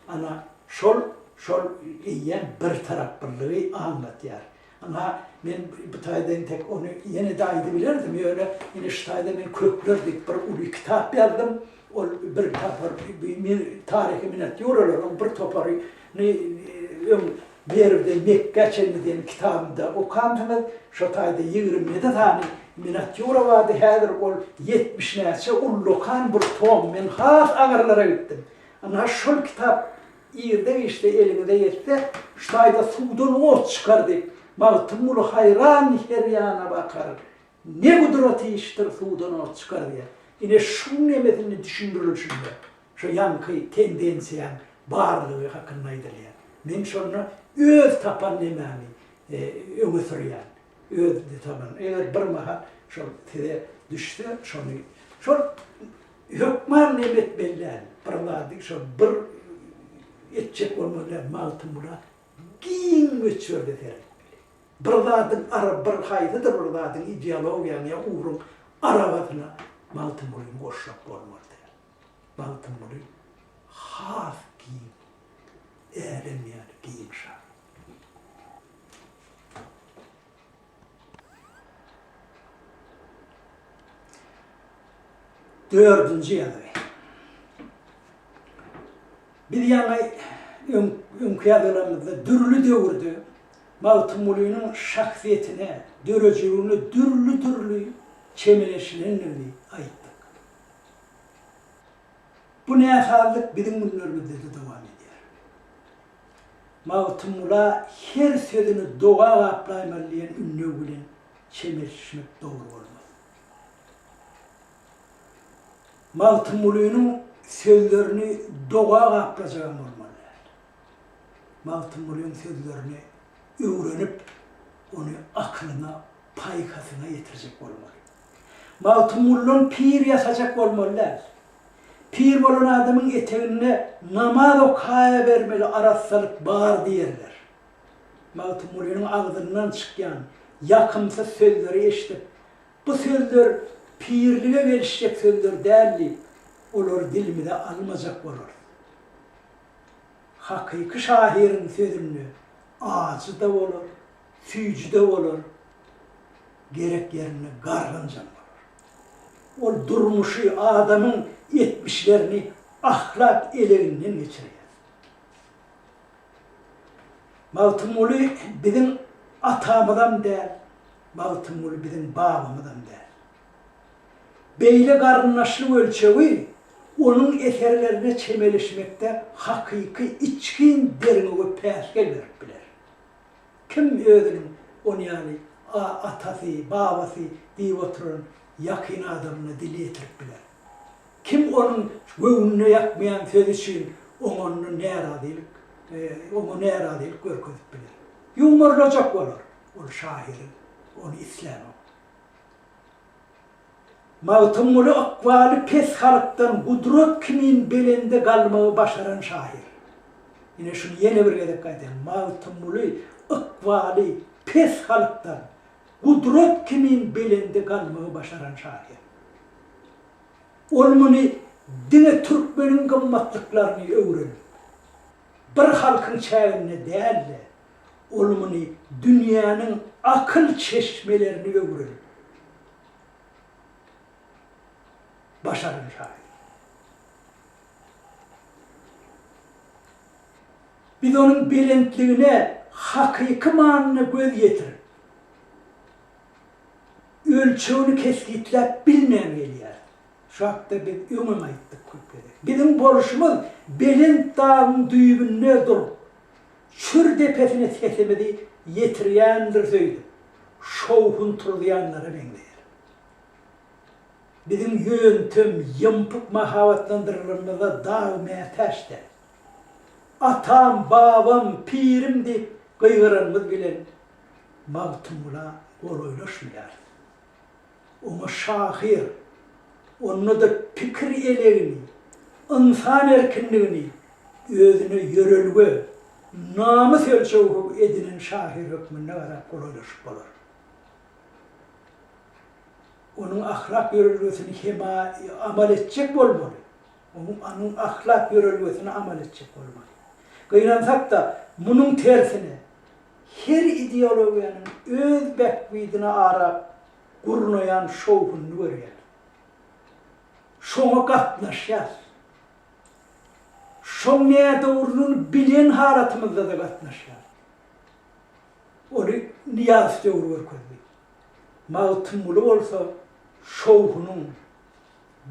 Ana, şol, şol eýýäm birtaraplylygy aňladýar. Ynha, men bu taýda entek ony ýene-de aýdybilerdim, ýöne ine şu taýda men Kökler diýip bir uly kitap ýazdym. Ol bir topar taryhy miniatýuralaryň bir toparyny öň Merwden Mekgä çenli diýen kitabymda okansyňyz. Şo taýda 27 sany miniatýura bardy, häzir ol 70 näçe ullakan bir tom, men has agyrlara gitdim. Ynha şol kitap Irde-giçde eliňize ýetse, şu taýda suwdan ot çykar diýip, Magtymguly haýran her ýana bakar. Ne gudrat işdir, suwdan ot çykar diýýär. Ine, şuň nemesini düşündirilişinde, şo ýaňky tendensiýaň barlygy hakynda aýdylýar. Men şonda öz tapan nemämi öňe sürýän. Öz tapan. Eger bir mahal şol size düşse, şony şol Hökman neme etmeli däl, bir zady şo bir etjek bolmaly däl, Magtymgula giň möçberde seretmeli. Bir zadyň ara bir haýsydyr bir zadyň ideologiýanyň ýa ugruň arabasyna Magtymgulyny goşjak bolmaly däl. Magtymguly has giň, älem ýaly giň şahyr. Dördünji ýazgy. Biz ýaňy öňki ýazgylarymyzda dürli döwürde Magtymgulynyň şahsyýetine, döredijiligine dürli-dürli çemeleşilendigini aýtdyk. Bu näsazlyk biziň günlerimizde-de dowam edýär. Magtymgula her sözüni doga gaplaýmaly diýen ündew bilen çemeleşmek dogry bolmaz. Magtymgulynyň sözlerini doga gaplajagam bolmaly däl. Magtymgulyň sözlerini öwrenip, ony akylyňa, paýhasyňa ýetirjek bolmaly. Magtymgulydan pir ýasajak bolmaly däl. Pir bolan adamyň eteginde namaz okaýabermeli arassalyk bar diýerler. Magtymgulynyň agzyndan çykýan ýakymsyz sözleri eşidip, Bu sözler pirlige gelişjek sözler däl diýip, olary dilimize almajak bolarys. Hakyky şahyryň sözünde ajy-da bolar, süýji-de bolar, gerek ýerinde gargynjam bolar. Ol durmuşy, adamyň etmişlerini ahlak eleginden geçirýär. Magtymguly biziň atamyzam däl, Magtymguly biziň babamyzam däl. Beýle garyndaşlyk ölçegi onuň eserlerine çemeleşmekde hakyky içgin derňewe päsgel berip biler. Kim özüniň ony ýaly atasy, babasy diýip oturan ýakyn adamyna dil ýetirip biler? Kim onuň göwnüne ýakmaýan sözi üçin oňa ondan närazylyk, oňa närazylyk görkezip biler? Ýuwmarlajak bolar. Ol şahyr ony islänok. Magtymguly ykbaly pes halkdan gudrat kimin belende galmagy başaran şahyr. Ine şuny ýene bir gezek aýdýan, Magtymguly ykbaly pes halkdan gudrat kimin belende galmagy başaran şahyr. Ol muny diňe türkmeniň gymmatlyklaryny öwrenip, bir halkyň çäginde däl-de, ol muny dünýäniň akyl çeşmelerini öwrenip başaran şahyr. Biz onuň belentligine hakyky manyda göz ýetirip, ölçegini kesgitläp bilmän gelýäris. Şu hakda biz öňem aýtdyk köp gezek. Biziň bolşumyz belent dagyň düýbünde durup, çür depesine sesimizi ýetirýändiris öýdüp, şowhun turuzýanlara meňzeýär. Biziň ýöntem, ýympyk mahabatlandyrylymyza dag mätäç däl. Atam, babam, pirim diýip gygyranymyz bilen Magtymgula golaýlaşmaýarys. Oňa şahyr, onda-da pikir elegini, ynsan erkinligini özüne ýörelge, namys ölçegi edinen şahyr hökmünde garap golaýlaşyp bolar. Onuň ahlak ýörelgesini hema amal etjek bolmaly. Onuň ahlak ýörelgesini amal etjek bolmaly. Gynansak-da, munuň tersine, Her ideologiýanyň öz bähbidine arap gurnaýan şowhunyny görýäris. Şoňa gatnaşýarys. Şoň nädogrulygyny bilen halatymyzda-da gatnaşýarys. Ony Nyýazow döwri görkezdi. Magtymguly bolsa şowhunyň,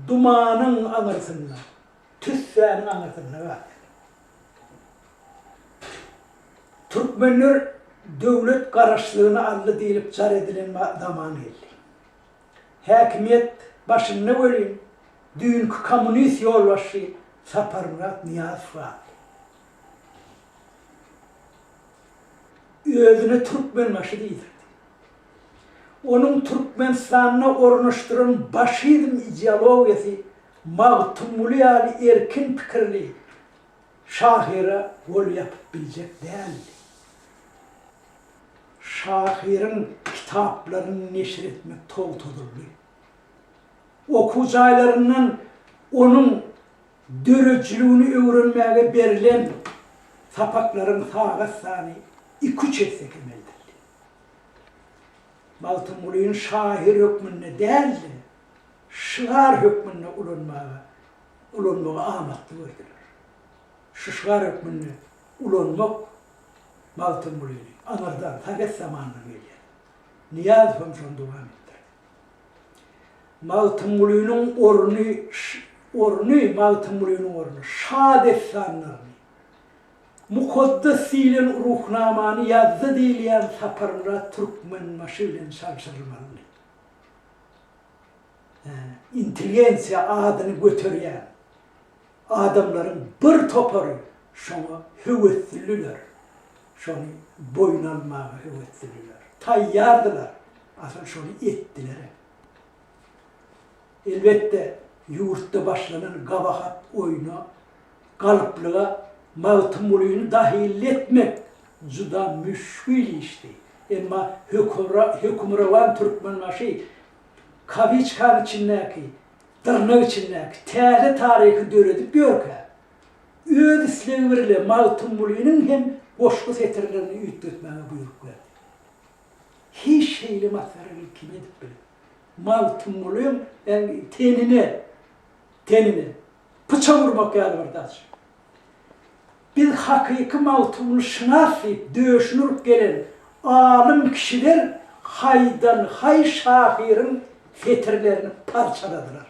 dumanyň aňyrsynda, tüssäniň aňyrsynda galýar. Türkmenler döwlet garaşsyzlygyny aldy diýlip jar edilen zaman geldi. Häkimiýet başynda welin düýnki kommunist ýolbaşçy Saparmyrat Nyýazow galdy. Özüne Türkmenbaşy diýdirdi. Onuň Türkmenistanda ornaşdyran başizm ideologiýasy Magtymguly ýaly erkin pikirli şahyra gol ýapyp biljek däldi. Şahyryň kitaplaryny neşir etmek togtadyldy. Okuw jaýlaryndan onuň döredijiligini öwrenmäge berlen sapaklaryň sagat sany iküç esse kemeldildi. Magtymgulyny şahyr hökmünde däl-de, şygar hökmünde ulanmaga ulanmagy amatly gördüler. Şu şygar hökmünde ulanmak Magtymgulyny aňyrdan, sowet zamanyndan gelýär. Nyýazow hem şony dowam etdirdi. Magtymgulynyň orny orny Magtymgulynyň orny şa dessanlaryny, mukaddes diýlen Ruhnamany ýazdy diýilýän Saparmyrat Türkmenbaşy bilen çalşyrylmalydy. Intelligensiýa adyny göterýän adamlaryň bir topary şoňa höweslidiler. Şony boýun almaga höweslidiler. Taýýardylar. Asyl şony etdilerem. Elbetde, ýurtda başlanan gabahat oýna, galyplyga Magtymgulyny dahylly etmek juda müşgil işdi. Emma hökmürowan Türkmenbaşy kawiçkanyň içindäki, dyrnak içindäki täze taryhy döredip ýörkä, öz islegi birle Magtymgulynyň hem goşgy setirlerini üýtgetmäge buýruk berdi. Hiç şeýle masgaralygy kim edip biler? Magtymgulyň tenine, tenine pyçak urmak ýaly bir zat şu. Biz hakyky Magtymgulyşynas diýip döşüni urup gelen alym kişiler haýdan-haý şahyryň setirlerini parçaladylar.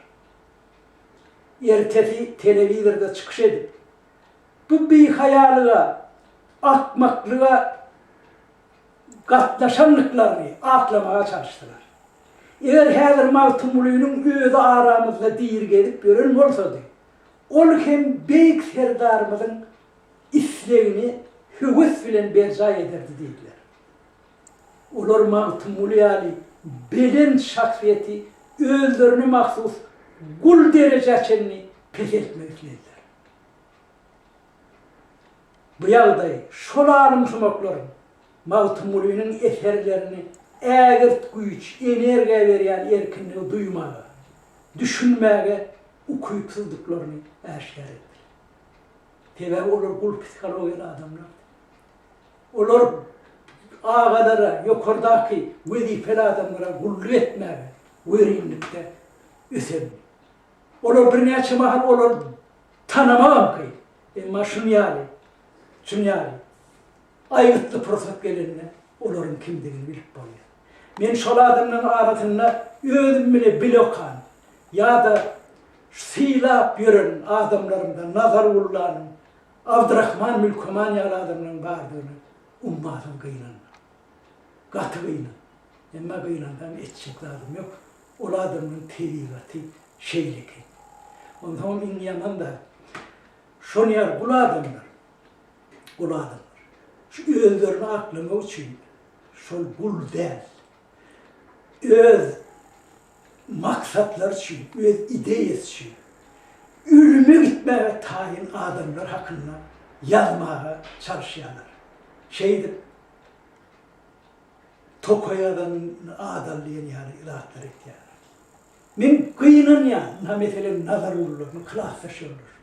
Ertesi telewizorda çykyş edip, bu bihaýalyga, akmaklyga. gatnaşandyklaryny aklamaga çalyşdylar. Eger häzir Magtymgulynyň özi aramyzda diri gezip ýören bolsady, ol hem beýik Serdarymyzyň islegini höwes bilen berjaý ederdi diýdiler. Olar Magtymguly ýaly belent şahsyýeti özlerine mahsus gul derejä çenli peseltmek islediler. Bu ýagdaý şol alymsumaklaryň Magtymgulynyň eserlerini ägirt güýç, energiýa berýän erkinligi duýmaga, düşünmäge ukypsyzdyklaryny äşgär etdi. Sebäbi olar gul psihologiýaly adamlardy. Olar agalara, ýokardaky wezipeli adamlara gulluk etmäge werinlikde ösendi. Olar birnäçe mahal olary tanamagam kyn. Emma şuny ýaly, şuny ýaly aýgytly pursat gelende olaryň kimdigini bilip bolýar. Men şol adamlaryň arasynda özüm bile bile okan ýa-da sylap ýören adamlarymdan Nazar Gullanyň, Abdyrahman Mülkeman ýaly adamlaryň bardygyna ummasyz gynandym. Gaty gynandym. Emma gynansam etjek zadym ýok. Ol adamlaryň tebigaty şeýle eken. Onsoňam iň ýaman zat, şol ýaly gul adamlar, gul adamlar şu özlerini aklamak üçin şol gul däl, öz maksatlary üçin, öz ideýasy üçin ölüme gitmäge taýyn adamlar hakynda ýazmaga çalyşýarlar. Şeýdip, tokaý azanyny adal diýen ýaly zatlar etýärler. Men gynanýan, ynha meselem Nazar Gullanyň klasdaş ýoldaşym.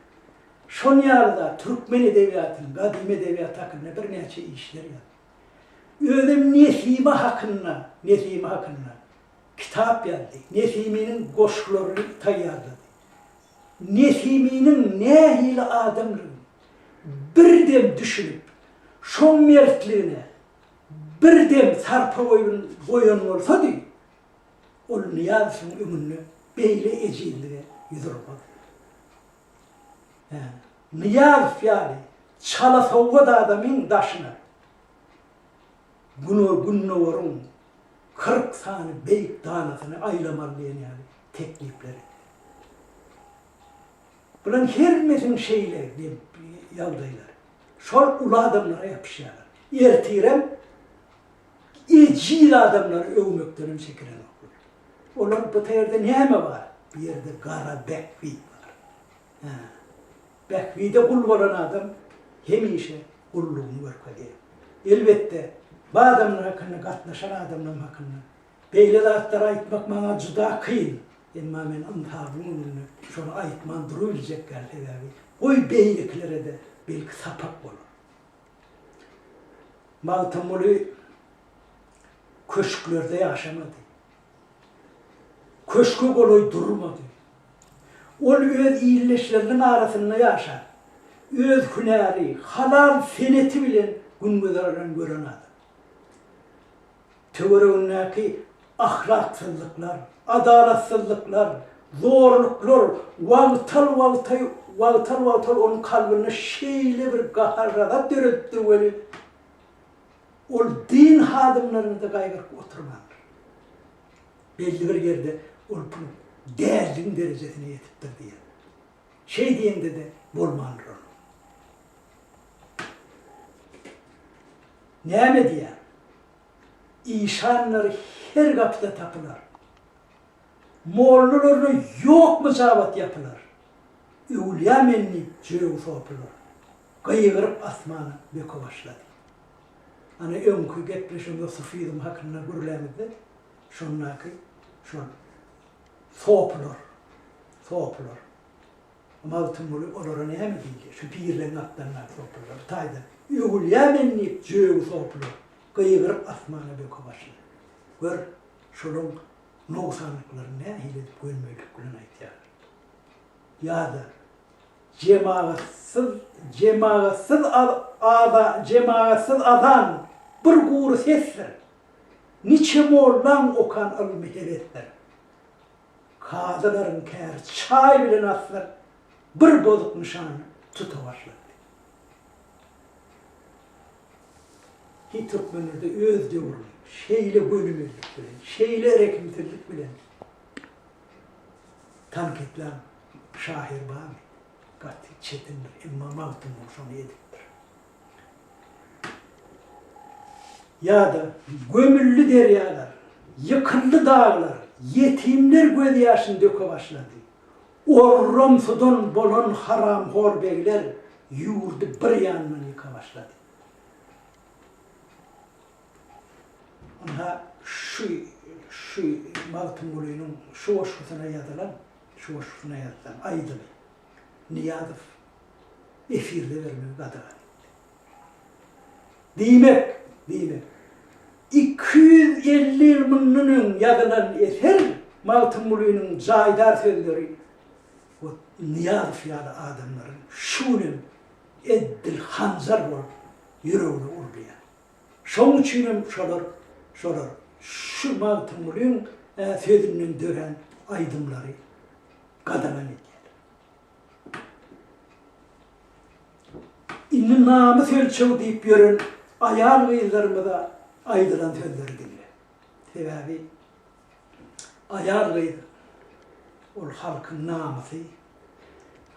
Şon ýaly-da türkmen edebiýatynyň, gadymy edebiýaty hakynda birnäçe işler ýazdy. Özem Nesimi hakynda, Nesimi hakynda kitap ýazdy. Nesiminiň goşgularyny taýýarlady. Nesiminiň nähili adamlygyny bir dem düşünip, şoň mertligine bir dem sarpa goýan bolsady, ol Nyýazowyň öňünde beýle ejizlige ýüz urmazdy. Hä, Nyýazow ýaly çalasowat adamyň daşyna Gündogaryň 40 sany beýik danasyny aýlamaly diýen ýaly teklipler etdi. Bularyň hemmesiniň şeýle ýagdaýlary. Şol uly adamlara ýapyşýarlar. Ertirem ejiz adamlary öwmekdenem çekinenoklar. Olar bu ýerde näme bar? Bu ýerde gara bähbit bar. Hä. Bähbide gul bolan adam hemişe gullugyny görkezýär. Elbetde, bu adamlar hakynda, gatnaşan adamlarym hakynda beýle zatlary aýtmak maňa juda kyn. Emma men ynsabyň öňünde şony aýtman durubiljek däl, sebäbi goý beýlekilere-de belki sapak bolar. Magtymguly köşklerde ýaşamady. Köşge golaý durmady. Ol öz ildeşleriniň arasynda ýaşap, öz hünäri, halal seneti bilen gün-güzeran gören adam. Töweregindäki ahlaksyzlyklar, adalatsyzlyklar, zorluklar wagtal-wagtaý, wagtal-wagtal onuň kalbynda şeýle bir gahar-gazap döredipdir weli, ol din hadymlaryny-da gaýgyryp oturmandyr. Belli bir ýerde ol pul dälligiň derejesine ýetipdir diýýär. Şeý diýende-de bolmandyr onuň. Näme diýýär? Işanlary her gapyda tapylar. Mollalaryna ýok myjabat ýapylar. Öwülýä men diýip jögi sopular. Gygyryp asmana böke başlady. Ana öňki gepleşigimizde sufizm hakynda gürlämizde şondaky şol sopular, sopular. Magtymguly olara näme diýdi? Şu pirleň gapdalyndaky sopular. Bu taýda öwülýä men diýip jögi sopular gygyryp asmana böke başlady. Gör, şolaň nogsanlyklaryny nähili edip gönümellik bilen aýtýarlar. Ýa-da Jemagatsyz, jemagatsyz aza, jemagatsyz azan bir gury sesdir. Niçe mollaň okan ylmy hebesdir. Kazylaryň käri çaý bilen asdyr, bir bozuk nyşany tuta başlady. Hiý türkmenlerde öz döwrüni şeýle gönümellik bilen, şeýle rehimsizlik bilen tankytlan şahyr barmy? Gaty çetindir. Emma Magtymguly şony edipdir. Ýa-da gömüldi derýalar, ýykyldy daglar, ýetimler gözýaşyny döke başlady. Orramsydan bolan haramhor begler ýurdy bir ýandan ýyka başlady. Ynha, şu, şu Magtymgulynyň şu goşgusyna ýazylan, şu goşgusyna ýazylan aýdymy Nyýazow efirde bermegi gadagan etdi. Diýmek, diýmek, 250 ýyl mundan öň ýazylan eser Magtymgulynyň jaýdar sözleri ot Nyýazow ýaly adamlaryň şu günem eddil hanjar bolup ýüregine urulýar. Şoň üçinem şolar, şolar şu Magtymgulyň sözünden dörän aýdymlary gadagan edýärler. Indi namys ölçegi diýip ýören aýal-gyzlarymyza aýdylan sözleri diňle. Sebäbi aýal-gyz ol halkyň namysy.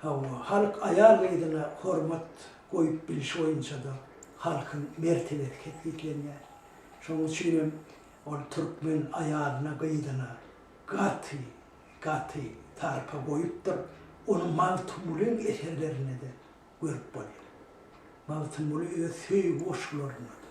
Hawa, halk aýal-gyzyna hormat goýup bilşi boýunça-da halkyň mertebesi kesgitlenýär. Şonuň üçinem ol türkmen aýalyna, gyzyna gaty gaty sarpa goýupdyr. Ony Magtymgulyň eserlerinde-de görüp bolýar. Magtymguly öz söýgi goşgularynda-da,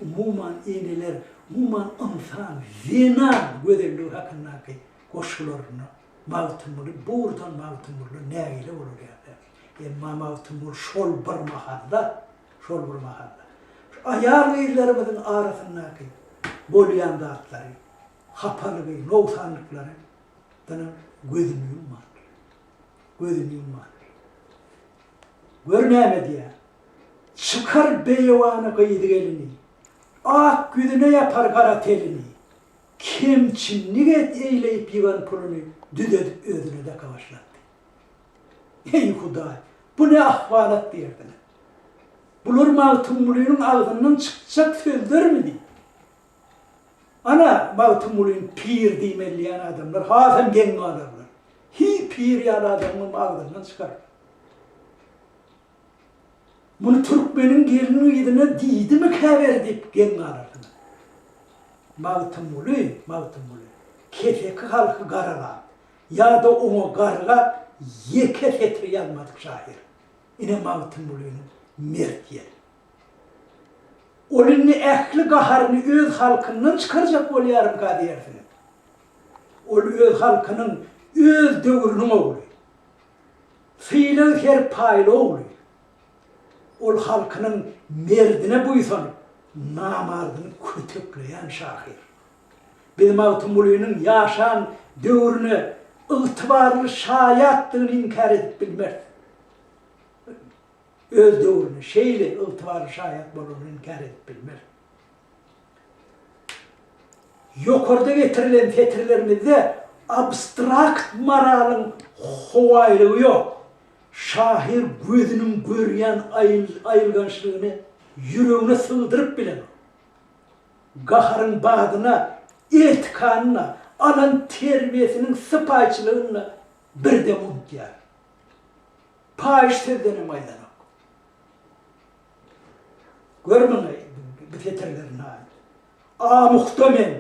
umuman, eneler, umuman, ynsan, zenan gözelligi hakyndaky goşgularynda Magtymguly burdan Magtymgulydan nägile bolar ýaly däl. Emma Magtymguly şol bir mahalda, şol bir mahalda şu aýal-gyzlarymyzyň arasyndaky bolýan zatlary, hapalygy, nogsanlyklary danam gözüni ýummandyr. Gözüni ýummandyr. Gör näme diýýär. Çykar beýewana gyzy-gelini, Ak ýüzüne ýapar gara telini. Kemçinlik et eýleýip ýygan puluny düzedip özüne daka başlatdy. Eý, Hudaý, bu ne ahwalat diýerdiler. Bular Magtymgulynyň agzyndan çykjak sözlermi diýip. Ana, Magtymgulyny pir diýmelýän adamlar hasam geň galarlar. Hiý, pir ýaly adamyňam agzyndan çykar. Muny türkmeniň gelin-gyzyna diýdimikä beri diýip geň galarsyňyz. Magtymguly, Magtymguly, keseki halky garalap ýa-da oňa gargap ýeke setir ýazmadyk şahyr. Ine Magtymgulynyň mert ýeri. Ol indi ähli gaharyny öz halkyndan çykarjak bolýarmyka diýersiňiz. Ol öz halkynyň, öz döwrüniň ogly. Sylag-serpaýly ogly. Ol halkynyň merdine buýsanyp, namardyny kötekleýän şahyr. Biz Magtymgulynyň ýaşan döwrüne ygtybarly şaýatdygyny inkär edip bilmeris. Öz döwrüne şeýle ygtybarly şaýat bolanyny inkär edip bilmeris. Ýokarda getirilen setirlerimizde abstrakt moralyň howaýylygy ýok. Şahyr gözüniň görýän aýylgançlygyny ýüregine sygdyryp bilenok. Gaharyň badyna etikanyny, alan terbiýesiniň sypaýyçylygyny birdem unutýar. Paýyş sözdenem aýdanok. Gör muny bu setirlerini aýt. Amuhda men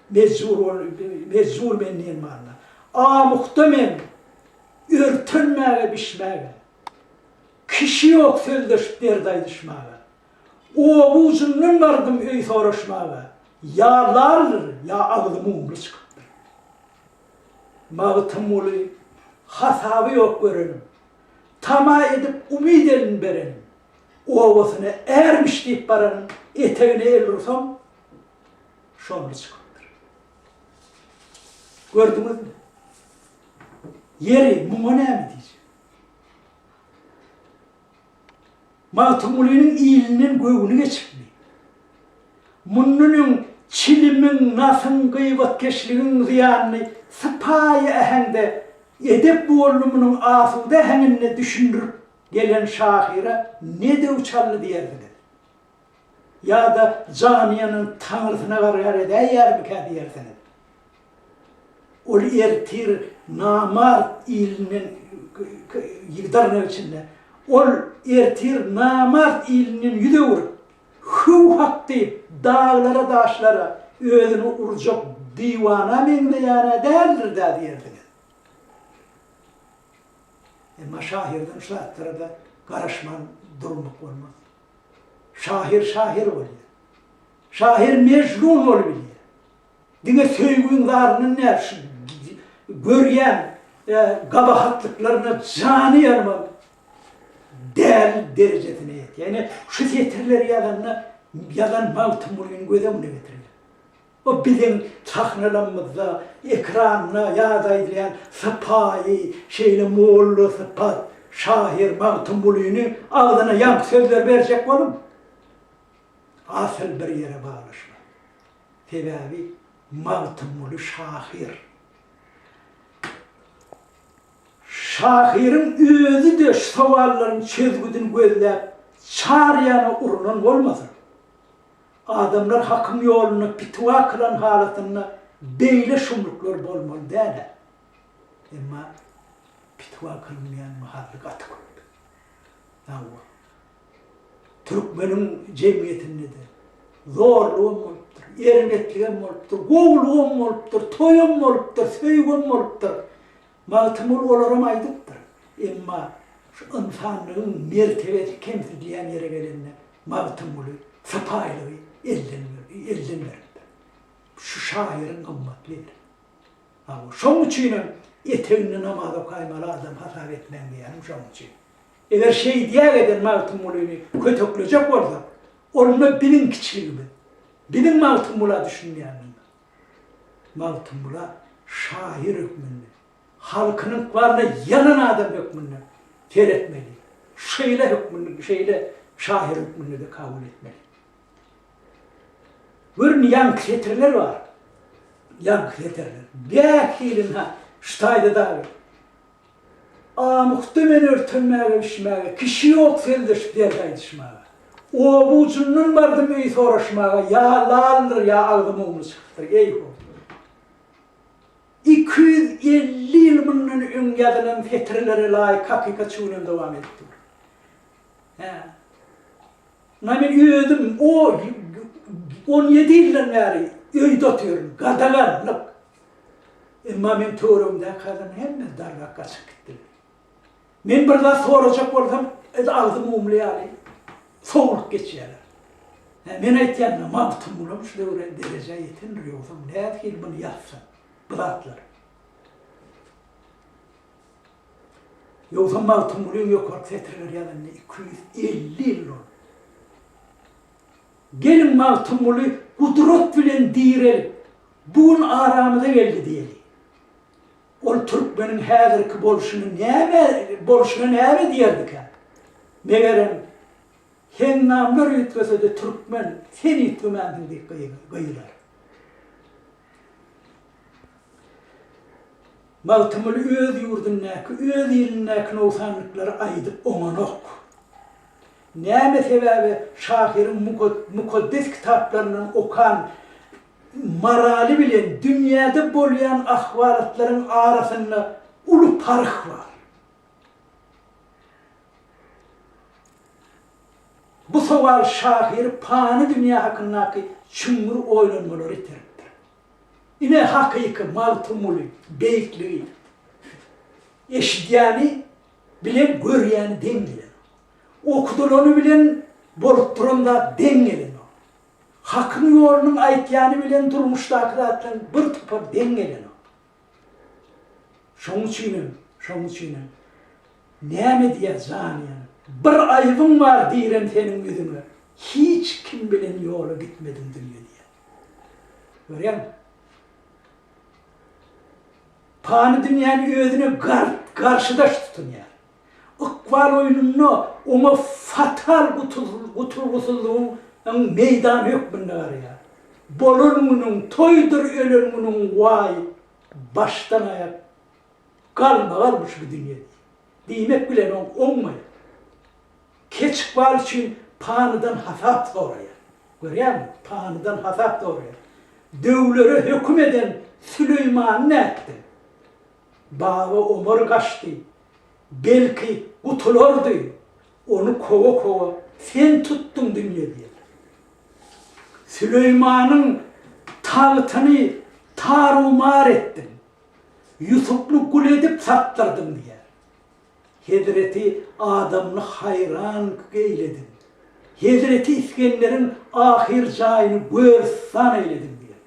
mejbur bol mejbur men diýen manyda. Amuhda men örtenmäge bişmäge. Kişi ýok sözleşip dert aýdyşmaga. Oba ujundan bardym öý soraşmaga. Ýa laldyr, ýa agzy mumly çykypdyr. Magtymguly hasaby ýok görenim. Tama edip umyt elin berenim. Obasyna ärmiş diýip baranyň etegine el ursam, şonda çykypdyr. Gördüňizmi? Ýeri, muňa näme diýjek? Magtymgulynyň ilinden göwni geçipmi? Mundan öň çilimiň, nasyň, gyýbatkeşligiň zyýanyny sypaýy äheňde, edep mugallymynyň asuda äheňinde düşündirip gelen şahyra ne döw çaldy diýerdiňiz? ýa-da jany ýanan taňrysyna gargar edäýýärmikä diýersiňiz. Ol ertir namart ilinden ýigdarnak içinde, ol ertir namart ilinden ýüz öwrüp, Hüw hak diýip, daglara-daşlara özüni urjak diwana meňzeýän-ä däldir-dä diýersiňiz. Emma şahyrdan şu zatlara-da garaşman durmak bolmaz. Şahyr şahyr bolýar. Şahyr Mejnun bolubilýär. Diňe söýgüň zaryndan däl, şu görýän gabahatlyklaryna jany ýanman däl derejesine ýetýär. Ine, şu setirleri ýazanda ýazan Magtymgulyny göz öňüne getirýär. O biziň sahnalarymyzda, ekranda ýaz aýdylýan sypaýy, şeýle molla sypat şahyr Magtymgulyny agzyna ýaňky sözleri berjek boluň. Asyl bir ýere baglaşmaz. Sebäbi Magtymguly şahyr. Şahyryň özi-de şu sowallaryň çözgüdini gözläp çar ýana urnan bolmasa, adamlar hakyň ýolunda pitiwa kylan halatynda beýle şumluklar bolmaly däl-ä. Emma pitiwa kylynmaýan mahally gaty köp. Hawa. Türkmeniň jemgyýetinde-de zorlugam bolupdyr, erbetligem bolupdyr, gowulygam bolupdyr, toýam bolupdyr, söýgem bolupdyr. Magtymguly olaram aýdypdyr. Emma şu ynsanlygyň mertebesi kemsidilýän ýere gelende Magtymguly sypaýylygy elden elden beripdir. Şu şahyryň gymmatly ýeri. Hawa, şoň üçinem eteginde namaz okaýmaly adam hasap etmäň diýýänim şoň üçin. Eger şeýdýäk eden Magtymgulyny köteklejek bolsak, onda biziň kiçiligimiz, biziň Magtymgula düşünmeýänligimiz. Magtymgula şahyr hökmünde, halkynyň ykbalyna ýanan adam hökmünde seretmeli, şeýle hökmünde, şeýle şahyr hökmünde-de kabul etmeli. Görün ýaňky setirler bar. Ýaňky setirler. Bähili-ha şu taýda dagy. Amukda men örtenmäge bişmäge, Kişi ýok sözleşip dert aýdyşmaga. Oba ujundan bardym öý soraşmaga, Ýa laldyr, ýa agzy mumly çykypdyr, eý-ho. 250 ýyl mundan öň ýazylan setirlere laýyk hakykat şu günem dowam edip dur. Hä. Ynha men özüm o 17 ýyldan bäri öýde otyryn, gadaganlyk. Emma meň töweregimdäki adamlaryň hemmesi dargap gaçyp gitdiler. Men bir zat sorajak bolsam, edil agzy mumly ýaly sowlup geçýärler. Hä, men aýtýan, Magtymgulam şu döwre derejä ýetendir, ýogsam nähili muny ýazsyn, bu zatlary. Ýogsam Magtymgulyň ýokarky setirleri ýazanyna 250 ýyl boldy. Geliň Magtymguly gudrat bilen direlip, bu gün aramyza geldi diýeli. Ol türkmeniň häzirki bolşuny näme, bolşuna näme diýerdikä? Megerem, Heňňamlar üýtgese-de türkmen, sen üýtgemänsiň diýip gygyrar. Magtymguly öz ýurdundaky, öz ilindäki nogsanlyklary aýdyp oňanok. Näme sebäbe şahyryň mukaddes kitaplaryndan okan moraly bilen dünýäde bolýan ahwalatlaryň arasynda uly parh bar. Bu sowal şahyry pany dünýä hakyndaky çuňňur oýlanmalara iteripdir. Ine hakyky Magtymguly beýikligi eşidýäni bilen görýäni deň gelenok. Okudylany bilen bolup duran zat deň gelenok. Hakyň ýolunyň aýtýany bilen durmuşdaky zatlaryň bir topar deň gelenok. Şoň üçinem, şoň üçinem näme diýýär jany ýanyp. Bir aýbyň bar diýrem seniň ýüzüňe, hiç kim bilen ýola gitmediň dünýe diýýär. Görýäňmi? Pany dünýäni özüne garşydaş tutunýar. Ykbal oýnunda oňa fatal gutulgysyzlygyň meýdany hökmünde garaýar. Bolan günüň toýdur ölen günüň waý başdan aýak galmagalmyş bu dünýe diýip. Diýmek bilen oň oňmaýar. Keç ykbal üçin panydan hasap soraýar. Görýäňmi, panydan hasap soraýar. Döwlere höküm eden Süleýmany nätdiň? Baba Omar gaçdy. Belki, gutulardy. Ony kowa-kowa sen tutduň dünýe diýerler. Süleýmanyň tagtyny tar-u-mar etdiň. Ýusupny gul edip satdyrdyň diýer. Hezreti Adamny haýran eýlediň. Hezreti Isgenderiň ahyr jaýyny görüstan eýlediň diýer.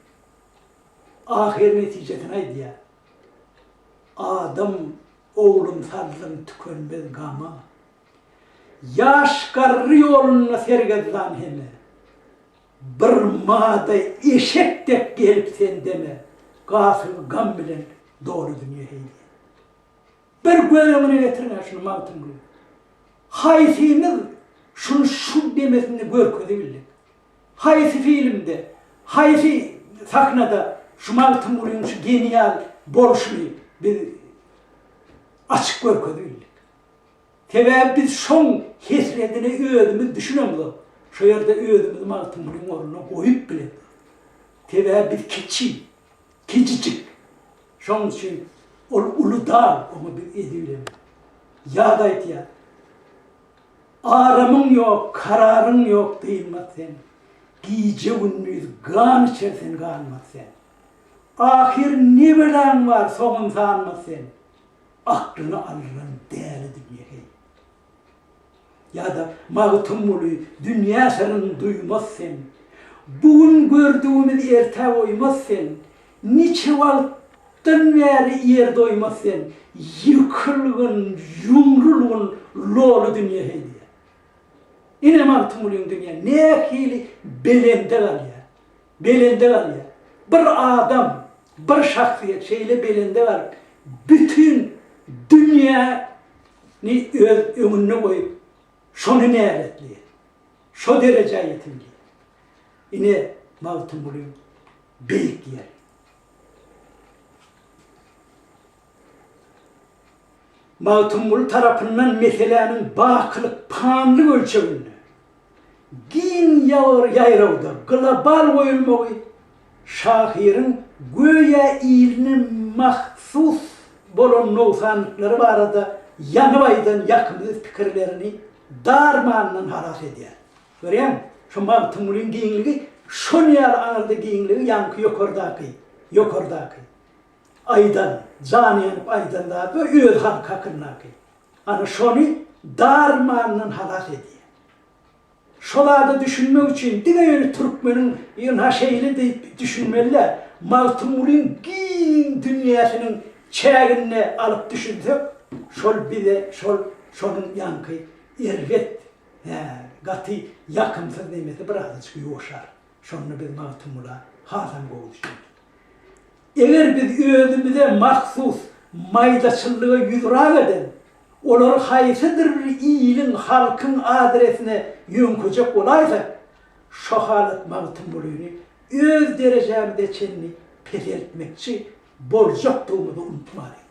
Ahyr netijesini aýdýar. Adam oglun saldyň tükenmez gama. Ýaş garry ýolunda sergezdan heme. Bir mada eşek dek gelip sen deme, Gasygy gam bilen doly dünýe heý diýen. Bir göz öňüne getiriň-ä şuny Magtymguly. Haýsymyz şuny şu demesinde görkezibildik? Haýsy filmde, haýsy sahnada şu Magtymgulynyň şu genial bolşuny biz açyk görkezibildik? Sebäbi biz şoň hesredine özümiz düşünemzok. Şo ýerde özümizi Magtymgulyň ornuna goýup bilemzok. Sebäbi biz kiçi, kiçijik. Şoň üçin ol uly dag, oňa biz edibilemzok. Ýa-da aýtýar, Aramyň ýok, kararyň ýok dynmaz sen. Gije-gündiz gan içer sen ganmaz sen. Ahyr ne belaň bar soňun sanmaz sen. Aklyny aldyran däli dünýe heý. Ýa-da Magtymguly dünýä syryn duýmaz sen. Bu gün gördügimiz ertä goýmaz sen. Niçe wagtdan bäri ýer doýmaz sen. Ýykylgyn, ýumrulgyn loly dünýe heý diýýär. Ine Magtymgulyň dünýä nähili belende galýar. Belende galýar. Bir adam, bir şahsyýet şeýle belende galyp, bütin dünýäni öz öňünde goýup, şony näletleýär. Şo derejä ýetilýär. Ine, Magtymgulyň beýik ýeri. Magtymguly tarapyndan meseläniň bakylyk panlyk ölçeginde, giň ýaýrawda, global goýulmagy şahyryň göýä iline mahsus bolan nogsanlyklary barada ýanyp aýdan ýakymsyz pikirlerini dar manydan halas edýär. Görýäňmi, şu Magtymgulyň giňligi şon ýaly aňyrda giňligi ýaňky ýokardaky, ýokardaky aýdan, jany ýanyp aýdan zady we öz halky hakyndaky. Ana şony dar manydan halas edýär. Şo zada düşünmek üçin diňe ýöne türkmeniň ynha şeýle diýip düşünmeli däl. Magtymgulyň giň dünýäsiniň çäginde alyp düşünsek, şol bize şol şonuň ýaňky erbet, hä, gaty ýakymsyz nemesi birazajyk ýuwaşar. Şonda biz Magtymgula hasam gowy düşüneris. Eger biz özümize mahsus maýdaçyllyga ýüzrak eden, olary haýsydyr bir iliň, halkyň adresine ýöňkejek bolaýsak, şo halat Magtymgulyny öz derejämize çenli peseltmekçi boljakdygymyzy unutmalyň.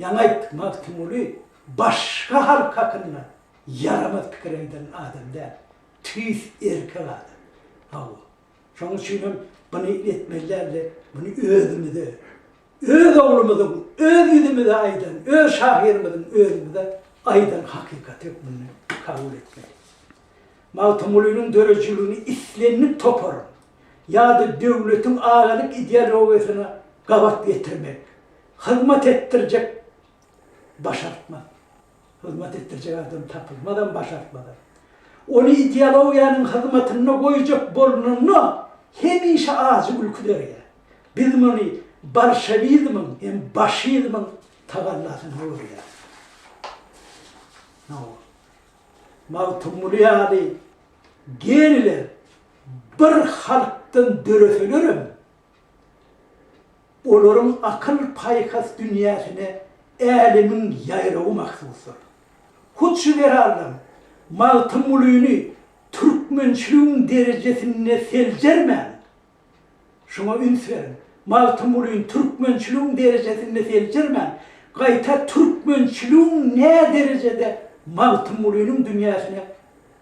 Ýaňy aýtdyk, Magtymguly başga halk hakynda ýaramaz pikir aýdan adam däl. Tüýs erkek adam. Hawa. Şonuň üçinem buny etmeli däldi. Muny özümize, öz oglumyzyň, öz ýüzümize aýdan, öz şahyrymyzyň özümize aýdan hakykaty hökmünde kabul etmeli. Magtymgulynyň döredijiligini islendik toparyň ýa-da döwletiň agalyk ideologiýasyna gabat getirmek, hyzmat etdirjek başartmaz. Hyzmat etdirjek adam tapylmazam, başartmazam. Ony ideologiýanyň hyzmatynda goýjak bolnanda hemişe ajy gülki döreýär. Biz muny bolşewizmiň hem başizmiň tagallasynda görýäris. Hawa. Magtymguly ýaly geniler bir halkdan döreselerem, Olaryň akyl-paýhas dünýäsine älemiň ýaýrawy mahsusdyr. Hut şu zerarlam Magtymgulyny türkmençiligiň derejesinde seljermän, şuňa üns beriň, Magtymgulyny türkmençiligiň derejesinde seljermän, gaýta türkmençiligiň näderejede Magtymgulynyň dünýäsine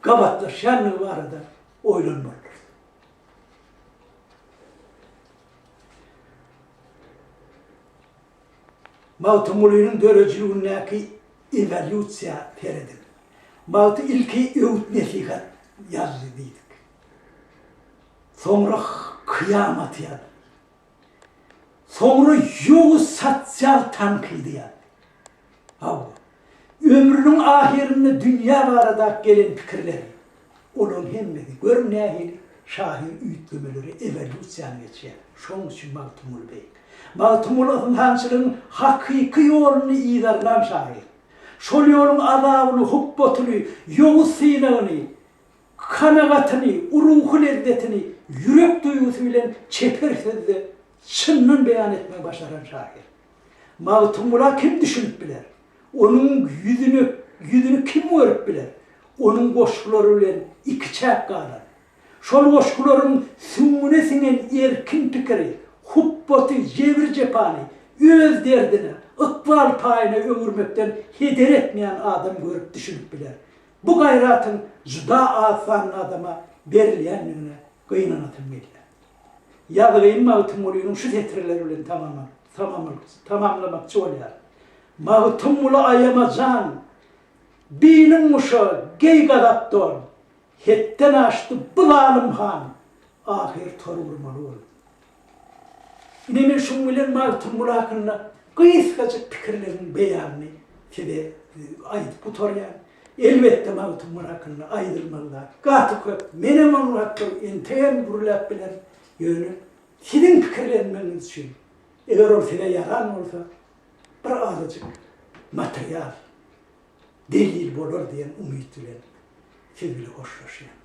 gabatlaşýandygy barada oýlanmalydyrys. Magtymgulynyň döredijiligindäki ewolýusiýa serediň. Magty ilki öwüt-nesihat ýazdy diýdik. Soňra kyýamaty ýazdy. Soňra ýowuz sosial tankydy ýazdy. Hawa, ömrüniň ahyrynda dünýä barada gelen pikirleri, olaryň hemmesi, görüň nähili şahyr üýtgemeleri, ewolýusiýany geçýär. Şonuň üçin Magtymguly beýik. Magtymguly ynsançylygyň hakyky ýoluny yzarlan şahyr. Şol ýoluň azabyny, hupbatyny, ýowuz synagyny, kanagatyny, ruhy lezzetini ýürek duýgusy bilen çeper sözde çyndan beýan etmegi başaran şahyr. Magtymgula kim düşünip biler? Onuň ýüzüne ýüzüni kim görüp biler? Onuň goşgulary bilen ikiçäk galan. Şol goşgularyň süňňüne siňen erkin pikiri, hupbaty, jebir-jepany öz derdine, ykbal paýyna öwürmekden heder etmeýän adam görüp düşünip biler. Bu gaýratyň juda az sanly adama berilýändigine gynanasym gelýär. Ýazgyny Magtymgulynyň şu setirleri bilen tamamlamakçy bolýaryn. Magtymguly aýama jan, Biliň guşa, geý gazap don, Hetden aşdy bu zalym han, Ahyr tor gurmaly boldy. Ine men şuň bilen Magtymguly hakynda gysgajyk pikirleriň beýanyny size aýdyp gutarýan. Elbetde Magtymguly hakynda aýdylmaly zat gaty köp. Menem onuň hakda entegem gürläp bilerin. Ýöne siziň pikirlenmegiňiz üçin, eger ol size ýaran bolsa, bir azajyk material, delil bolar diýen umyt bilen siz bile hoşlaşýan.